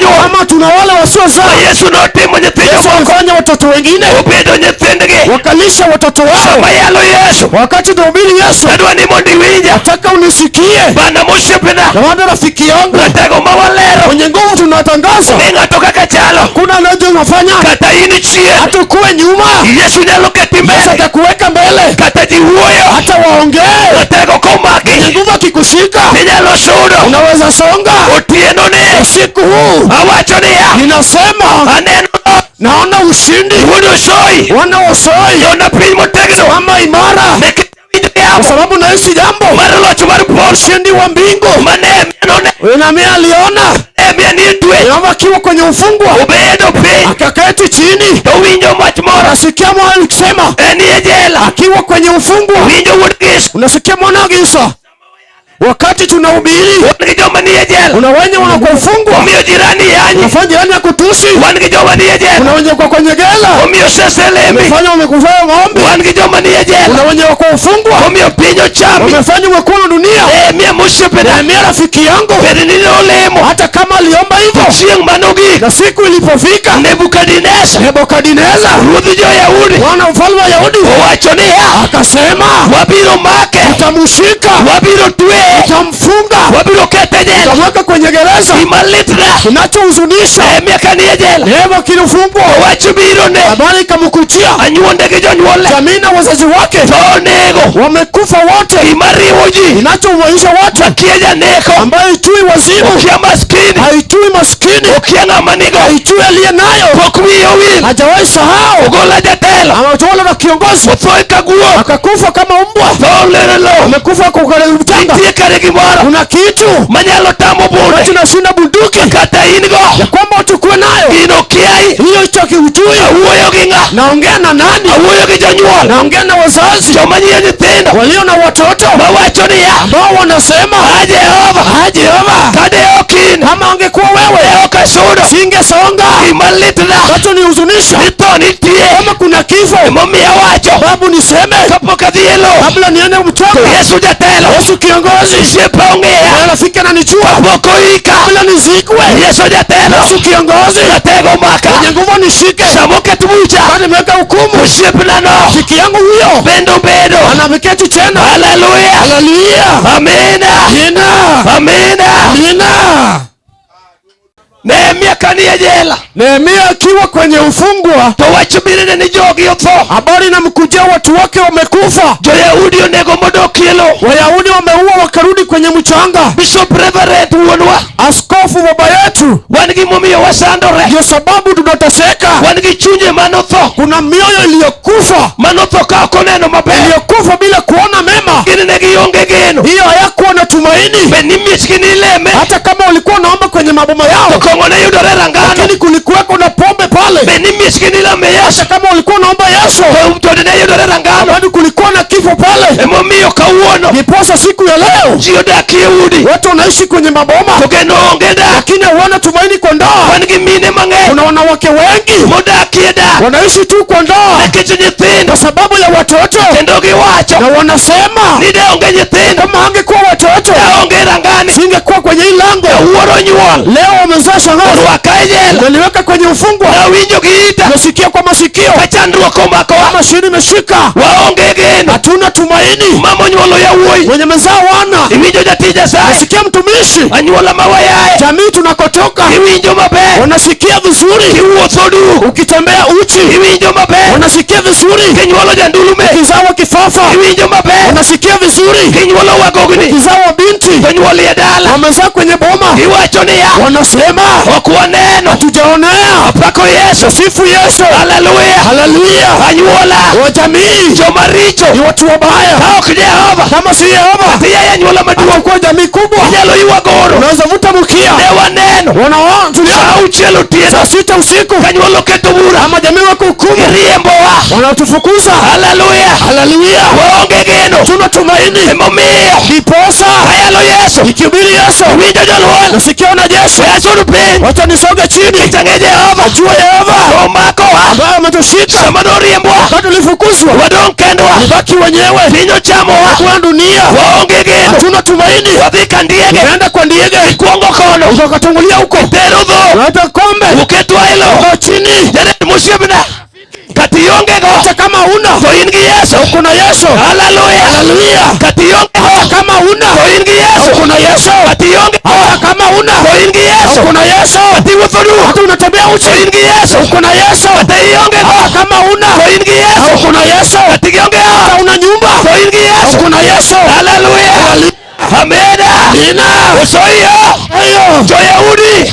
Nyuol. Ama tuna wale wasiozaa? Ma Yesu notimo nyithindo Yesu moko. alifanya watoto wengine Obedo nyithindgi. wakalisha watoto wao. Sama yalo Yesu. Wakati tunahubiri Yesu, Adwa ni mondo iwinja. nataka unisikie, Bana mosiepena. na wale rafiki yangu Ratego ma walero. wenye nguvu tunatangaza, Onge ng'ato kaka chalo. kuna anaje unafanya Kata in chien. hata ukuwe nyuma, Yesu nyalo keti Yesu mbele. atakuweka mbele, Kata ji wuoyo. hata waongee. Ratego komaki. Mwenye nguvu akikushika, Inyalo sudo. unaweza songa. Otieno ni. Usiku huu Awacho niya. ninasema, Aneno. naona ushindi. Wuod Osoi. Wana Osoi, Jona piny motegno. mama imara, Nikech awinjo kwa yamo. sababu nahisi jambo, Mar loch mar polo. ushindi wa mbingu. Ma Nehemia none. Nehemia aliona Nehemia ni e twech. Yehova akiwa kwenye ufungwa, Obedo piny. akaketi chini, To winjo wach moro. akasikia mwana akisema, En e jela. akiwa kwenye ufungwa, Winjo wuod Gish. unasikia mwana Gisa. Wakati tunahubiri, Wan gi joma ni e jela. kuna wenye wanakuwa ufungwa, Omiyo jirani yanyi. unafanya jirani akutusi, Wan gi joma ni e jela. kuna wenye kwa kwenye gela, Omiyo sese lemi. wamefanya wamekufanya maombi, Wan gi joma ni e jela. kuna wenye wako ufungwa, Omiyo piny ochami. wamefanya wekundu dunia. Nehemia mosiepena. Nehemia rafiki yangu, Bed ni nolemo. hata kama aliomba hivyo, Chieng' manogik. na siku ilipofika, Nebukadneza. Nebukadneza Ruodh jo-Yahudi. mwana mfalme wa Yahudi Owacho niya. akasema, Wabiro make. tutamshika, Wabiro tweye. tutamfunga, Wabiro kete jela. tutamweka kwenye gereza. Gima litna. Kinachohuzunisha, Nehemia ka ni e jela. Nehemia kilifungwa, Wach biro ne. habari ikamkujia Anyuonde gi jonyuolne. jamii na wazazi wake To onego. wamekufa wote. Gima riwo ji. Inachowaisha watu Makia janeko. ambayo haitui wazimu, Okia maskini. haitui maskini, Okia ng'ama nigo. haitui aliye nayo, Pok wiye owil. hajawahi sahau. Ogola jatelo. Ametolewa na kiongozi Otho ka guok. akakufa kama mbwa, Tho lero lowo. amekufa kwa ukali mchanga. Nitie kare gimoro. Kuna kitu Manyalo tamo bunde. ambacho inashinda bunduki Kata in go. ya kwamba utukue nayo Gino kiai. hiyo hicho kiujui. Awuoyo gi ng'a. Naongea na nani? Awuoyo gi jonyuol. Naongea na wazazi Joma nyiyo nyithindo. walio na watoto Mawacho niya. ambao wanasema A Jehova. "Ah, Jehova, Kade ok in. kama angekuwa wewe Ne ok asudo. singesonga." Gima litna. Ambacho nihuzunisha Ni tho nitie. kama kuna kifo, Emomiyo awacho. babu, niseme Kapok adhi e lowo. kabla niende mchanga. Yesu jatelo. Yesu kiongozi, Osiepa ong'eya. na rafiki ananijua Kapok oika. kabla nizikwe. Yesu jatelo. Yesu kiongozi, Ratego maka. mwenye nguvu nishike, Sama oket bucha. bado nimeweka hukumu. Osiepna no. Rafiki yangu huyo Bendo bedo. anameketi tena. Haleluya. Haleluya, Amina. amina, Amina. amina. Nehemia ka ni e jela. Nehemia akiwa kwenye ufungwa, To wach birone ni jogi otho. habari inamkujia watu wake wamekufa. Jo-Yahudi onego modok e lowo. Wayahudi wameua wakarudi kwenye mchanga. Bishop Reverend wuonwa. Askofu baba yetu, Wan gi momiyo wasandore. ndio sababu tunateseka. Wan gi chunje manotho. Kuna mioyo iliyokufa, Manotho ka ok oneno maber. iliyokufa bila kuona mema, Gin ne gionge geno. hiyo hayakuwa na tumaini. Bed ni miechgi nileme. Hata kama walikuwa wanaomba kwenye maboma To yao, kong'o ne yudore rangano. lakini kulikuweko na pombe pale. Bed ni miechgi nilame Yesu. Hata kama walikuwa wanaomba Yesu, To ne yudore rangano. bado kulikuwa na kifo pale. Emomiyo kawuono Ndiposa siku ya leo ji odak e udi. watu wanaishi kwenye maboma, To geno onge dak. lakini hawana tumaini kwa ndoa. Wan gi mine mang'eny Kuna wanawake wengi modak e dak. wanaishi tu kwa ndoa Nikech nyithindo. kwa sababu ya watoto, Kendo giwacho na wanasema ni de onge nyithindo. kama angekuwa watoto De onge rangani. singekuwa kwenye hii lango. Wuoro nyuol. Leo wamezaa shangazi, Orwaka e jela. naliweka kwenye ufungwa, Nawinjo gi ita. nasikia kwa masikio Ka chandruok omakowa. kama shida imeshika, Waonge geno. hatuna tumaini. Mama onyuolo yawuoyi. Mwenye mezaa wana, Iwinjo jatij Nyasaye. nasikia mtumishi, Anyuola ma wayae. jamii tunakotoka Iwinjo maber. wanasikia vizuri, Kiwuotho duk. ukitembea uchi Iwinjo maber. wanasikia vizuri, Kinyuolo jandulume. ukizawa kifafa Iwinjo maber. wanasikia vizuri, Kinyuolo wagogni. ukizawa binti To nyuol e dala. wamezaa kwenye boma, Iwacho niya. wanasema Ok waneno. hatujaonea. Apako Yesu. Sifu Yesu, Haleluya. haleluya. Anyuola. Wa jamii Joma richo. ni watu wabaya, Ka ok Jehova. kama si Yehova Tiyaye anyuola maduong'. hatakuwa jamii kubwa. Inyalo ywago oro. Unaweza vuta mkia, Ne waneno. wanaona Sa auchiel otieno. otieno. Saa 6 usiku. Kanyuolo keto bura. Ama jamii wako hukumu. Giriembowa. Wanatufukuza. Haleluya. Haleluya. Waonge geno. Tuna tumaini. Emomiyo. Ndiposa Ayalo Yesu. nikihubiri Yesu Winjo joluol. nasikia wanajeshi We asud piny. wacha nisoge chini, Nikech ang'e Jehova. najua Yehova Omakowa. ambaye ametushika Sama noriembwa. wakati tulifukuzwa, Wadong' kendwa. tulibaki wenyewe, Piny ochamowa. hakuna dunia, Waonge geno. hatuna tumaini. Wadhi ka ndiege. Tumeenda kwa ndiege, Ikwongo kono. ukatangulia huko, Itero dho. unaleta kombe Uketwa e lowo. uko chini, Janet mosiepna. Kata ionge go. hata kama huna To in gi Yesu. uko na Yesu. Haleluya. Haleluya. Kata ionge go. Hata kama huna To in gi Yesu. uko na Yesu. Kata ionge go. Hata kama huna To in gi Yesu. uko na Yesu. Kata iwuotho duk. Hata unatembea To uchi in gi Yesu. uko na Yesu. Kata ionge go. Hata kama huna To in gi Yesu. uko na Yesu. Kata ionge Hata ot. una nyumba To in gi Yesu. uko na Yesu. Haleluya. Amena. Amina. Osoyo. Hayo Jo-Yahudi.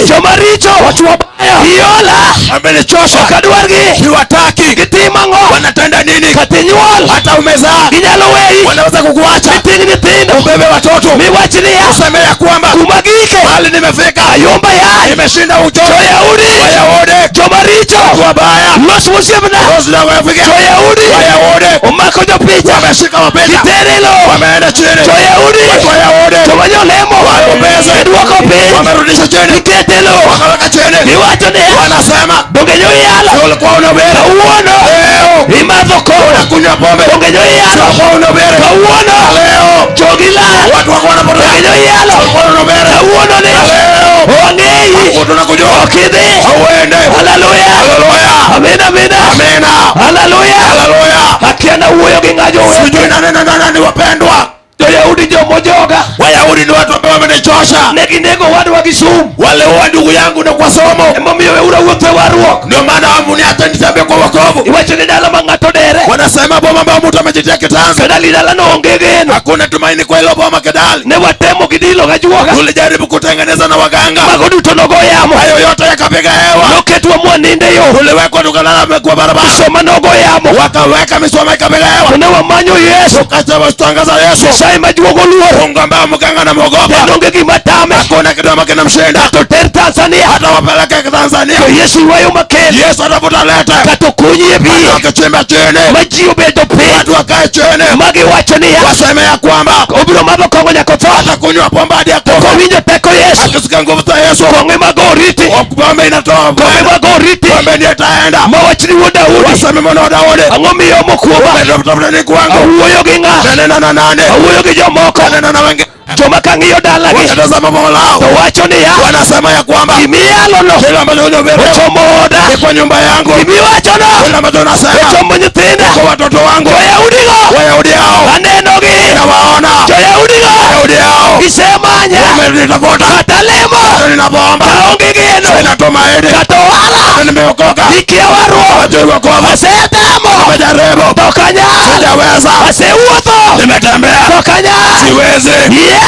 Joma richo. watu wabaya Iola. Amenichosha. Ok adwargi. Siwataki. Gitimo ang'o? Wanatenda nini? Kata inyuol. Hata umezaa Ginyalo weyi. wanaweza kukuacha, Miting' nyithindo. ubebe watoto, Miwach niya. useme ya kwamba Kuma gike. mahali nimefika, Ayomba yany. nimeshinda uchoyo. Jo-Yahudi. Wayahudi Joma richo. watu wabaya, Los osiepna. Wafika. Jo-Yahudi. Wayahudi Omako jopicha. wameshika mapicha, Gitere lowo. wameenda chini. Jo-Yahudi. Watu Wayahudi Joma jolemo. Waombezi. Giduoko piny. wamerudisha chini, Gikete lowo. wakaweka chini, Giwacho niya. wanasema Donge nyo iyalo. ulikuwa unahubiri Kawuono. leo Imadho kong'o. unakunywa pombe, Donge nyo iyalo. ulikuwa unahubiri Kawuono. leo Jogi lal. watu wako wanapotea, Donge nyo iyalo. ulikuwa unahubiri Kawuono ni. leo Wang'eyi. tunakujua, Ok idhi. hauende. Haleluya. Haleluya, Amina amina. amina, Haleluya. haleluya. Akia nawuoyo gi ng'a jowete. Sijui nanena na nani, wapendwa. Jo-Yahudi jomojoga. Wayahudi ni watu ambao wamenichosha, Ne ginego owadwa gi sum. waliua ndugu yangu na kwa somo, Emomiyo weuru awuotho e warruok. ndio maana hamuniacha nitembee kwa wokovu. Iwacho ni dala ma ng'ato dere. Wanasema boma ambayo mtu amejitia kitanzi, Kedali dalano onge geno. hakuna tumaini kwa hilo boma Kedali. Ne watemo gi dilo gajuoga. Tulijaribu kutengeneza na waganga, Mago duto nogo yamo. hayo yote yakapiga hewa. Noketwa mwaninde yo. Tuliwekwa tukalala kwa barabara, Misoma nogo yamo. wakaweka misoma ikapiga hewa, To ne wamanyo Yesu. tukatangaza Yesu, Nyasaye majuogo luor. Mungu ambaye mganga anamwogopa, Kendo onge gima tame. hakuna kitu ambacho kinamshinda. To ter Tanzania. Hata wapeleke Tanzania, To Yesu ywayo makel. Yesu atavuta lete, Kata okunyie Hata pi. wakichimba chini, Ma ji obedo piny. watu wakae chini, Magiwacho niya. waseme ya kwamba Obiro madho kong'o nyaka otho. atakunywa pombe hadi akufe. Kowinjo teko Yesu. Akisikia nguvu za Yesu, Kong'e mag oriti. pombe inatoa Kong'e mag oriti. pombe ndiyo itaenda. Mawach ni wuod Daudi. Waseme mwana wa Daudi, Ang'o miyomo kuoma? umetafuta nini kwangu? Awuoyo gi ng'a? Nanena na nani? Awuoyo gi jomoko. Nanena na wengine. Joma kang'iyo dalagi Wakitazama boma lao, to wacho niya. wanasema ya kwamba Gimiyalono kile ambacho unahubiri ochomo oda. ni kwa nyumba yangu, Gimiwachono kile ambacho unasema ochomo nyithinda. kwa watoto wangu. Jo-Yahudigo Wayahudi hao anenogi. nawaona, Jo-Yahudigo Wayahudi hao gisemanya. wamenitafuta, Kata lemo hata ninapoomba kaonge geno. sina tumaini, Kata ohala hata nimeokoka, ikia warruok. hajui wokovu, Asetemo nimejaribu, to ok anyal. sijaweza, Asewuotho nimetembea, to ok anyal. siwezi. Yes!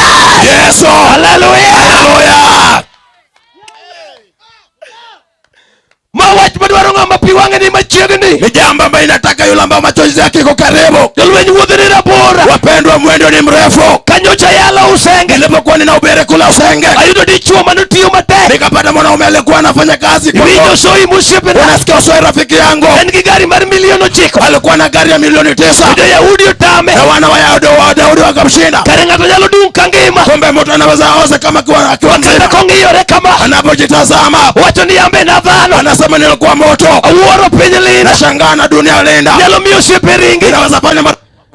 Yesu, Haleluya! haleluya. Ma wach madwaro ng'ama pi wang'e ni machiegni. Ni jambo ambayo inataka yule ambao machozi yake iko karibu. Jolweny wuodhe ni rabora. Wapendwa, mwendo ni mrefu. Kanyocha yalo Usenge. Nilipokuwa ninahubiri kule Usenge, Ayudo dichuo manotiyo matek. nikapata mwanaume alikuwa anafanya kazi kwa Iwinjo Soi mosiepena. Unasikia Usoi rafiki yangu En gi gari mar milion 9. alikuwa na gari ya milioni 9 To Jo-Yahudi otame. na wana wa Yahudi wa Daudi wakamshinda. Kare ng'ato nyalo dung' ka ngima. Kumbe mtu anaweza oza kama akiwa Kata mzima, kong'iyore kama. anapojitazama Wacho ni ambe nadhano. anasema nilikuwa moto, Awuoro piny linda. nashangaa na dunia linda, Nyalo miyo osiepe ringi. inaweza fanya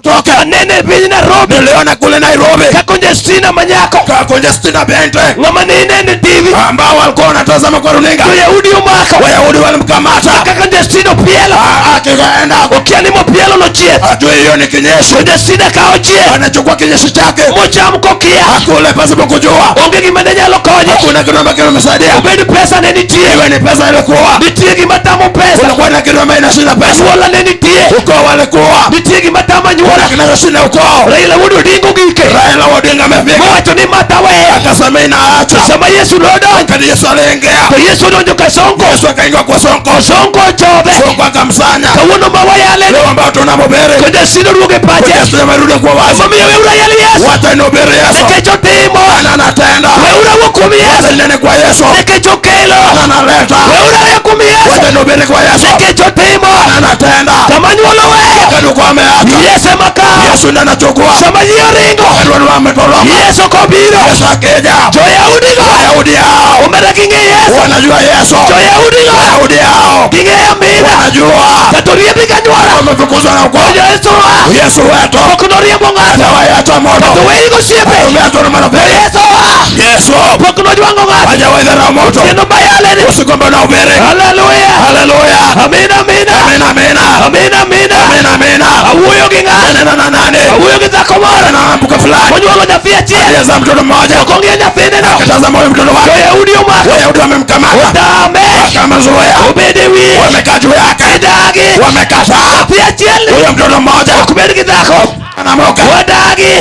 toke. Anene e piny Nairobi. Niliona kule Nairobi Ka Conjestina manyako. kwa Conjestina Bente Ng'ama ne inene e TV. ambao walikuwa wanatazama kwa runinga, Jo-Yahudi omako. Wayahudi walimkamata Kaka Conjestina opielo. Akienda Okia ni mopielo nochieth. ajui hiyo ni kinyesi, Conjestina kawo chieth. anachukua kinyesi chake Mocham kokia. akule pasipo kujua. Onge gima ne nyalo konye. Hakuna kitu ambacho kimemsaidia, Obed pesa ne nitie. iwe ni pesa ilikuwa, Nitie gima tamo pesa. kulikuwa na kitu ambayo inashinda pesa, Anyuola ne nitie. ukoo walikuwa, Nitie gima tamo anyuola. kuna kinachoshinda ukoo. Raila wuod Odinga ogike. Raila Odinga amefika Mowacho ni mata weya. akasema inaacha. Sama Yesu nodonjo. Wakati Yesu aliingia, To Yesu odonjo ka Sonko. Yesu akaingia kwa Sonko, Sonko ochodhe. Sonko akamsanya. Kawuono ma wayale. Leo ambao tunamhubiri, Conjestina oduogo e pache. Yesu amerudi kwa wazi, Emomiyo weuru ayal Yesu. wacha nihubiri Yesu, Nikech otimo. Bwana anatenda, Weuru awuo kuom wacha Yesu. ninene kwa Yesu, Nikech okelo. Bwana analeta. Wamekataa. Weuru ariyo kuom Yesu. Wacha nihubiri kwa Yesu. Nikech otimo. Anatenda. Sama nyuolo weyo. Wakati ukoo ameacha. Yesu ema kawo. Yesu ndiye anachukua. Sama ji oringo. Wakati watu wametoroka. Yesu kobiro. Yesu akija. Jo-Yahudi go. Wayahudi hao. Omera ging'e Yesu. Wanajua Yesu. Jo-Yahudi go. Wayahudi hao. Ging'eyo amina. Wanajua. Kata oriembi gi anyuola. Wamefukuzwa na ukoo. Yesu wa. Yesu wetu. Ok noriembo ng'ato. Hajawahi moto. Kata weyi gosiepe. Umeachwa na marafiki. Yesu wa. Yesu. Pok nojwang'o ng'ato. Hajawahi dharau moto. Otieno mayale ni. Usiku ambao nahubiri. Haleluya. Haleluya. Amina amina. Amina amina. Amina amina. Amina amina. Awuoyo gi ng'ato. Nanena na nani? Awuoyo gi dhako moro. Na mke fulani. Monyuolo nyathi achiel. Aliyezaa mtoto mmoja. Ok ong'iyo nyathine no. Akatazama huyo mtoto wake. Jo-Yahudi omako. Wayahudi wamemkamata. Otame. Wakamzuia. Obed e wiye. Wamekaa juu yake. Gidagi. Wamekataa. Nyathi achiel ni. Huyo mtoto mmoja. Ok bed gi dhako. Anamoka. Wadagi.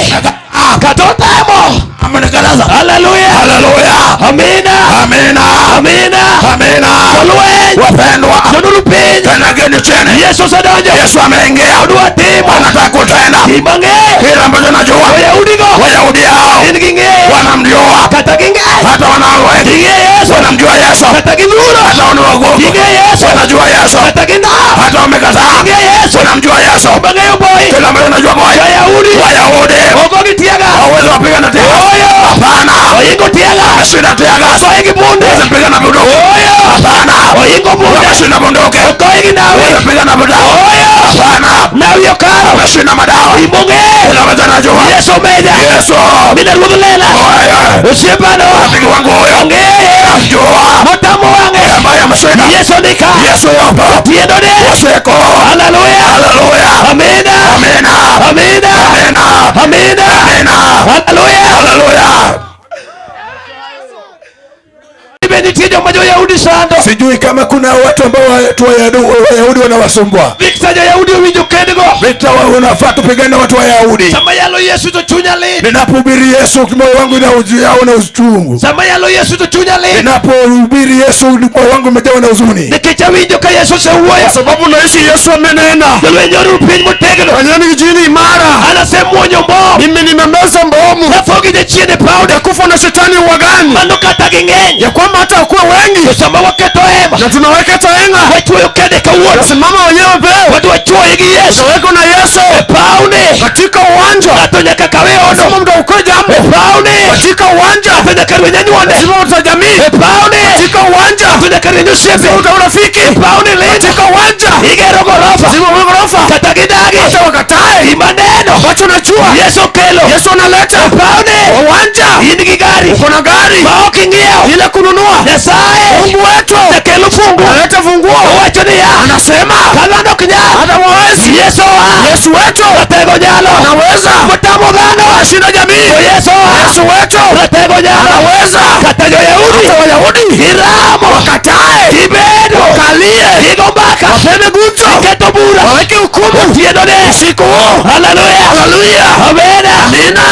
Kata otemo. Amenikataza. Haleluya. Haleluya. Amina. Amina. Amina. Amina. Jolweny. Wapendwa. Jonuru piny. Kanageni chini. Yesu osedonjo. Yesu ameingia. Odwa timo. Anataka kutenda. Gima ang'eyo. Kile ambacho najua. Jo-Yahudi go. Wayahudi hao. Gin ging'eyo. Wanamjua. Kata ging'eyo. Hata wanaowezi. Ging'eyo Yesu. Wanamjua Yesu. Kata gidhuro. Hata wanaogopa. Ging'eyo Yesu. Wanajua Yesu. Kata gindawo. Hata wamekataa. Ging'eyo Yesu. Wanamjua Yesu. Bang'eyo boy. Kile ambacho najua boy. Jo-Yahudi. Wayahudi. Ogogi tiaga. Hawawezi wapiga na tear gas. Oyo. Hapana. Oingo tiaga. Ameshinda tear gas. Osoe gi bunde. Hawezi piga na bunduki. Oyo. Hapana. Oingo bunde. Wameshinda bunduki. Ogoyi gi nawi. Hawezi piga na madawa. Oyo. Hapana. Nawi okalo. Ameshinda madawa. Imong'eyo. Kile ambacho najua. Yesu omeja. Yesu. Mina ruodh lela. Oyo. Osiepano. Rafiki wangu huyo. Ong'eye. Namjua. Motamo wang'e. Ambaye ameshinda. Yesu ni ka. Yesu yupo. Otieno ne. Usiku. Haleluya. Haleluya. Amina. Amina. Amina. Amina. Amina. Amina. Haleluya. Haleluya. Be nitie joma jo-Yahudi sando. Sijui kama kuna watu ambao watu Wayahudi wanawasumbua. Victor jo-Yahudi owinjo kendgo. Vita unafaa tupigane na watu wa Wayahudi. Sama yalo Yesu to chunya lit. Ninapohubiri Yesu moyo wangu inaujaa na uchungu. Sama yalo Yesu to chunya lit. Ninapohubiri Yesu moyo wangu umejawa na huzuni. Nikech awinjo ka Yesu osewuoyo. Kwa sababu naishi Yesu amenena. Jolweny oruru piny motegno. Fanyeni jini imara. An asemuonyo mbom. Mimi nimemeza mbomu. Natho gi jachien e paw. Nitakufa na shetani uwagani. Mano kata ging'eny. Ya kwamba hata wakuwe wengi. To sama waketo hema. Na tunaweka taenga. Wachuoyo kede kawuono. Nasimama wenyewe peo. Wadwa chuoye gi Yesu. Tutawekwa na Yesu. E pawni. Katika uwanja. Ng'ato nyaka kawe ono. Lazima mtu aokoe jambo. E pawni. Katika uwanja. Ng'ato nyaka rweny anyuonde. Lazima utajamii. E pawni. Katika uwanja. Ng'ato nyaka rweny osiepe. Lazima uta urafiki. E pawni lito. Katika uwanja. Igero gorofa. Lazima uwe ghorofa. Kata gidagi. Hata wakatae. Gima neno. Ambacho najua. Yesu okelo. Yesu analeta. E pawni. Uwanja. In gi gari. Uko na gari. Ma ok ing'iewo. Ile kununua. Nyasaye. Mungu wetu. Jakelo funguo. Analeta funguo. Owacho niya. Anasema. Ka dhano ok nyal. Hata wawezi. Yesu oa. Yesu wetu. Ratego nyalo. Anaweza. Motamo dhano. Anashinda jamii. To Yesu oa. Yesu wetu. Ratego nyalo. Anaweza. Kata jo-Yahudi. Hata Wayahudi. Giramo. Wakatae. Gibedo. Wakalie. Gigo mbaka. Wapene gumzo. Giketo bura. Waweke hukumu. Otieno ne. Usiku huu. Haleluya. Haleluya. Amina. Amina.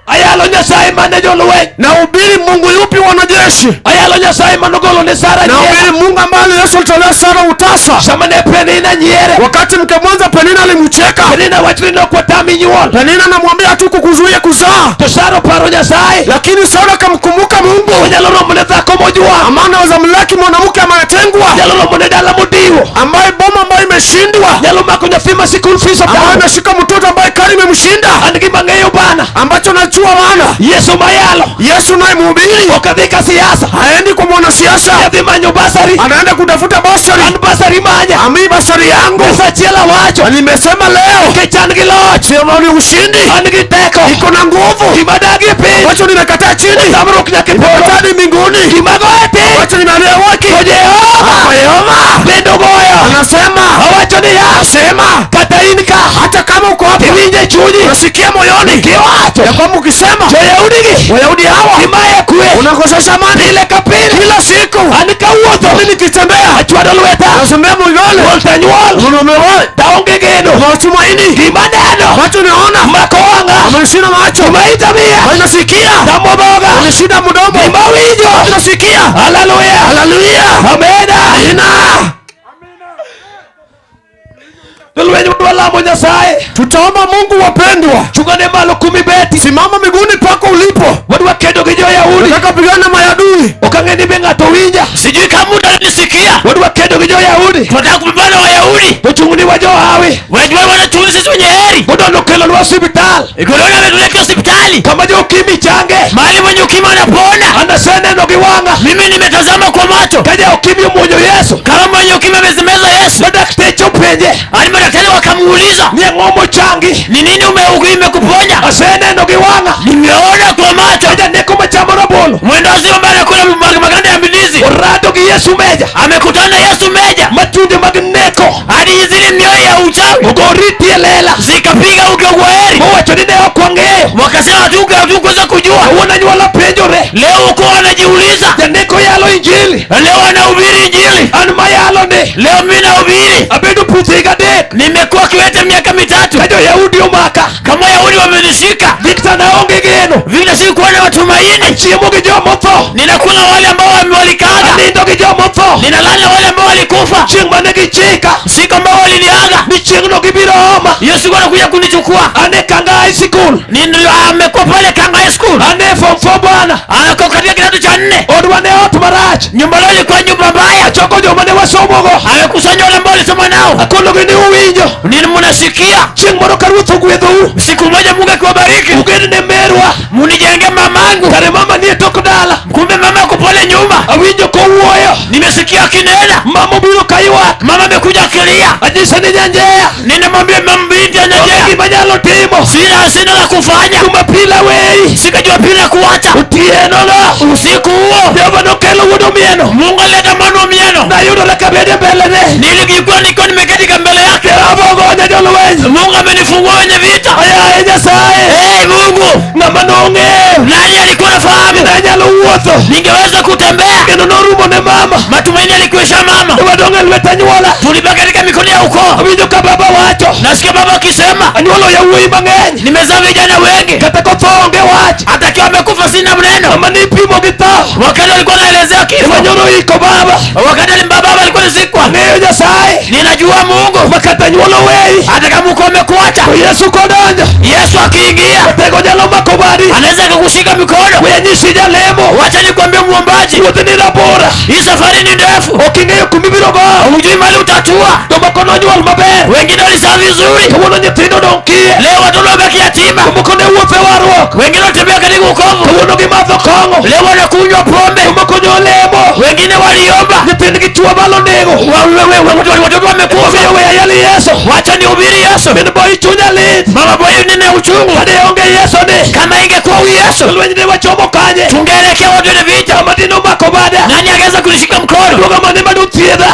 Ayalo Nyasaye mane jolweny. Nahubiri Mungu yupi wanajeshi? Ayalo Nyasaye manogolo ne Sara Nahubiri nyiera. Mungu ambaye Yesu alitolea Sara utasa. Sama ne Penina nyiere. Wakati mke mwenza Penina alimcheka. Penina wacho ni nok watami nyuol. Penina anamwambia tu kukuzuia kuzaa. To Sara oparo Nyasaye. Lakini Sara akamkumbuka Mungu. Onyalo romo ne dhako mojwang'. Ambaye anaweza mlaki mwanamke ametengwa. Nyalo romo ne dala modiwo. Ambaye boma ambayo imeshindwa. Nyalo mako nyathi ma sikul fees Ambaye otamo. ameshika mtoto ambaye kari imemshinda. An gima ang'eyo bana. Ambacho najua maana. Yesu mayalo. Yesu naye mhubiri. Ok adhi ka siasa. Haendi kwa mwanasiasa. Adhi manyo basari. Anaenda kutafuta basari. An basari manya. Ami basari yangu. Pesa achiel awacho. Nimesema leo. Nikech an gi loch. Sema ni ushindi. An gi teko. Iko na nguvu. Gima dagi e piny. Ambacho nimekataa chini. Tamruok nyaka e polo. Nimekataa ni mbinguni. Gima goyo e piny. Ambacho nimeambia waki. To Jehova. Kwa Yehova. Bende ogoyo. Anasema. Owacho niya. Sema. Kata in ka. Hata kama uko hapa. Iwinjo e chunyi. Unasikia moyoni. Kiwacho. Ya kwamba ukisema. Jo-Yahudi gi. Wayahudi hawa. Gimaye kwe. Unakosesha amani. Pile ka pile. Kila siku. An kawuotho. Mimi nikitembea. Achwado lweta. Nasembea mwigole. Nyuol ta nyuol. Unamewa. Taonge geno. Matumaini. Gima neno. Macho naona. Mako wang'a. Amenishinda macho. Gima ita miya. Nasikia. Tamo dhoga. Amenishinda mdomo. Gima winjo. Nasikia. Haleluya. Haleluya. Amina. Amina. Jolweny wadwa lamo Nyasaye. Tutaomba Mungu wapendwa. Chungane malo kumibeti. Simama miguuni pako ulipo. Wadwa kedo gi jo-Yahudi. Nataka pigana na mayadui. Ok ang'e ni be ng'ato winja. Sijui kama kedo gi jo-Yahudi. Tunataka kupambana na Wayahudi. To chung'ni wa johawi. Wajua wanachunga sisi wenye heri. Godon okelonwa osiptal. Godon ametuleta hospitali. Kama jo ukimwi change. Mahali mwenye ukimwi anapona. An aseneno gi wang'a. Mimi nimetazama kwa macho. Ka ja ukimwi omuonyo Yesu. Kama mwenye ukimwi amezimeza Yesu. Ma dakteche openje. Hadi madaktari wakamuuliza. Ni ang'o mochangi? Ni nini imekuponya? Aseneno gi wang'a. Nimeona kwa macho. Ka janeko machamo rabolo. Mwendo wazimu ambaye anakula maganda ya ndizi. Orado gi Yesu Meja. Amekutana na Yesu Meja. Machunje mag neko. Hadi zile mioyo ya uchawi. Ogo oriti e lela. Zikapiga ugogwaheri. Mowacho ni ne ok wang'eyo. Wakasema hatukuweza kujua. Kawuono anyuola penjore. Leo uko wanajiuliza. Janeko yalo injili. Leo anahubiri injili. An mayalo ni. Leo mimi nahubiri. Abedo puth higa 3. Nimekuwa kiwete miaka 3. Ka jo-Yahudi omaka. Kama Wayahudi wamenishika. Victor naonge geno. Vile sikuwa na matumaini. Achiemo gi jomotho. Ninakula wale ambao walikaaga. Anindo gi jomotho. Ninalala wale ambao walikufa. Chieng' mane gichika. Siku ambao waliniaga. Ni chieng'no gibiro oma. Hiyo siku wanakuja kunichukua. An e Kanga High School. Amekuwa pale Kanga High School. An e form 4 bwana. Ako katika kidato cha 4. Odwa ne ot marach. Nyumba lao ilikuwa nyumba mbaya. Achoko joma ne wasomogo. Amekusanya wale ambao walisoma nao. Akonogi ni uwinjo. Nini mnasikia? Chieng' moro ka Ruoth ogwedhou. Siku moja Mungu akiwabariki. Uged ne merwa. Munijenge mamangu. Kare mama nie tok dala. Kumbe mama yuko pale nyuma. Awinjo kowuoyo. Nimesikia akinena. Mama obiro kaywak. Mama amekuja akilia. Anyise ni nyanjeya. Ninamwambia mama binti ya nyanjeya. Onge gima anyalo timo. Sina la kufanya. Jumapili aweyi. Siku ya Jumapili nakuacha. Otieno no. Usiku huo. Jehova nokelo wuod Omieno. Mungu alileta mwana Omieno. Nayudora kabedo e mbelene. Nilijikuwa nikiwa nimeketi mbele yake. Jehova ogonya jolweny. Mungu amenifungua wenye vita. Ayaye Nyasaye. Hey, Mungu. Ng'ama nong'eyo. Nani alikuwa nafahamu? Nanyalo wuotho. Ningeweza kutembea. Geno norumo ne mama. Matumaini yalikuisha mama. Wadong' e lwet anyuola. Tulibaki katika mikono ya ukoo. Awinjo ka baba wacho. Nasikia baba akisema. Anyuolo yawuoyi mang'eny. Nimezaa vijana wengi. Kata kotho onge wach. Hata akiwa amekufa sina mneno. Mama nipimo gi tho. Wakati alikuwa anaelezea kifo. Ema nyoro iko baba. Wakati baba alikuwa anazikwa. Ang'eyo Nyasaye. Ninajua Mungu. Makata anyuola weyi. Hata kama uko amekuacha. To Yesu kodonjo. Yesu akiingia. Otego nyalo mako badi. Anaweza kukushika mikono. We anyisi jalemo. Wacha nikwambie muombaji. Wuoth ni rabora. Hii safari ni ndefu. Ok ing'eyo kumibiro gowo. Hujui mahali utatua. Jomoko nonyuol maber. Wengine walizaa vizuri. Kawuono nyithindo odong' kiye. Leo watoto wamebaki yatima. Jomoko ne wuotho e warruok. Wengine walitembea katika wokovu. Kawuono gimadho kong'o. Leo wanakunywa pombe. Jomoko nyolemo. Wengine waliomba. Nyithindgi chwo balo nego. Watoto wamekufa. Omiyo we ayal Yesu. Wacha nihubiri Yesu. Min boy chunya lit. Mama boy nina uchungu. Kane onge Yesu ni. Kama ingekuwa huyu Yesu. Lweny ne wachomo kanye. Tungeelekea watu wenye vita. Kama dino mako bada. Nani angeweza kunishika mkono? Duoga mane madothiedha.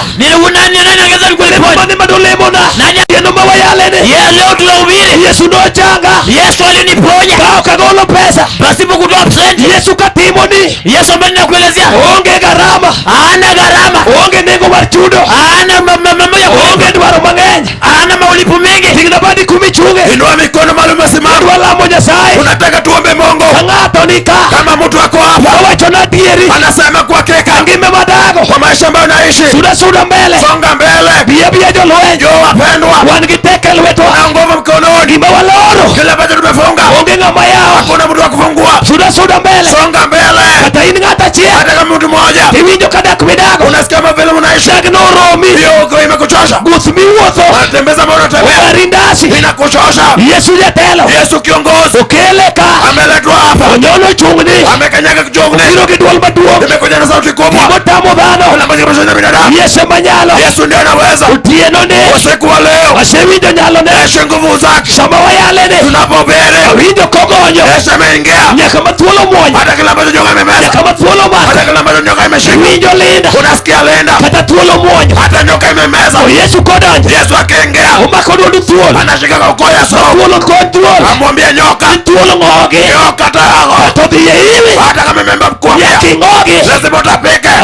Nani angeweza kuniponya? Mane madolemona. Nani Kendo ma wayale ni. Yeah, leo tunahubiri. Yesu nochanga. Yesu aliniponya. Ka ok agolo pesa. Pasipo kutoa senti. Yesu katimo ni. Yesu ambaye ninakuelezea. Onge gharama. Hana gharama. Onge nengo mar chudo. Hana mambo ya Onge dwaro mang'eny. Hana maulipo mengi. Ting'na badi kumichunge. Inua mikono mahali umesimama. Adwa lamo Nyasaye. Unataka tuombe Mungu. Ka ng'ato ni ka. Kama mtu ako hapa. Owacho na adieri. Anasema kwa hakika. Ngima madago. Kwa maisha ambayo naishi. Suda suda mbele. Songa mbele. Bia bia jolweny. Njoo wapendwa. Wan gi teko e lwetwa. Na nguvu mkononi. Gima waloro. Kile ambacho tumefunga. Onge ng'ama yawo. Hakuna mtu wa kufungua. Suda suda mbele. Songa mbele. Kata in ng'at achiel. Hata kama mtu mmoja. Iwinjo ka dak midago. Unasikia kama vile unaishi. Dak noromi. Hiyo imekuchosha. Guth miwuotho. Unatembeza mbona unatembea. Ogari ndasi. Inakuchosha. Yesu jatelo. Yesu kiongozi. Okele ka. Ameletwa hapa. Onyono chungni. Amekanyaga chungni. Obiro gi duol maduong'. Imekuja na sauti kubwa. Gimotamo dhano. Kile ambacho kimeshinda binadamu. Yesu ema nyalo. Yesu ndiye anaweza. Otieno ni. Usiku wa leo. Asewinjo nyalone. Yesu nguvu zake. Sama wayale ni. Tunapohubiri. Awinjo kogonyo. Yesu ameingia. Nyaka ma thuolo muonyo. Hata kile ambacho nyoka imemeza. Nyaka ma thuolo mako. Hata kile ambacho nyoka imeshika. Iwinjo linda. Unasikia linda. Kata thuolo muonyo. Hata nyoka imemeza. To Yesu kodonjo. Yesu akiingia. Omako duond thuol. Anashika kwa ukoo ya soo. Thuolo kod thuol. Amwambie nyoka. Ni thuolo ng'ogi. Nyoka tago. Kata odhi e iwi. Hata kama imemba mkuambia. Nyaka ing'ogi. Lazima utapike.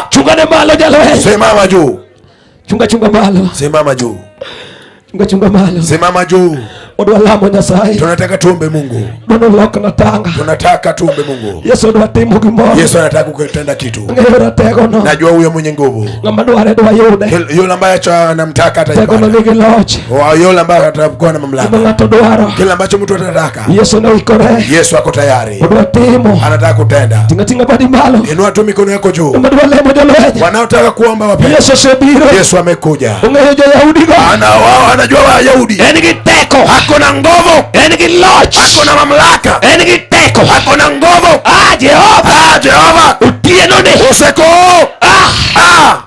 Chungane malo jalweny. Simama juu. Chunga chunga malo. Simama juu. Chunga chunga malo. Simama juu. Odwa lamo Nyasaye. Tunataka tuombe Mungu. Mondo olokna tanga. Tunataka tuombe Mungu. Yesu odwa timo gimoro. Yesu anataka kutenda kitu. Ang'eyo rategono. Najua huyo mwenye nguvu. Ng'ama dware dwa yude. Yule ambaye anamtaka Tegono ataipata. nigi loch. Yule ambaye atakuwa na Gima mamlaka. ng'ato dwaro. Kile ambacho mtu atataka. Yesu ne oikore. Yesu ako tayari. Odwa timo. Anataka kutenda. Tinga tinga badi malo. Inua tu mikono yako juu. Ng'ama dwa lemo jolweny. Wanaotaka kuomba wapendwa. Yesu osebiro. Yesu amekuja. Ong'eyo jo-Yahudi go. Ana wao anajua Wayahudi. En gi teko. Ako na nguvu. En gi loch. Ako na mamlaka. En gi teko. Ako na nguvu. Ah, Jehova. Ah, Jehova. Otieno ni. Usiku. Ah. Ah.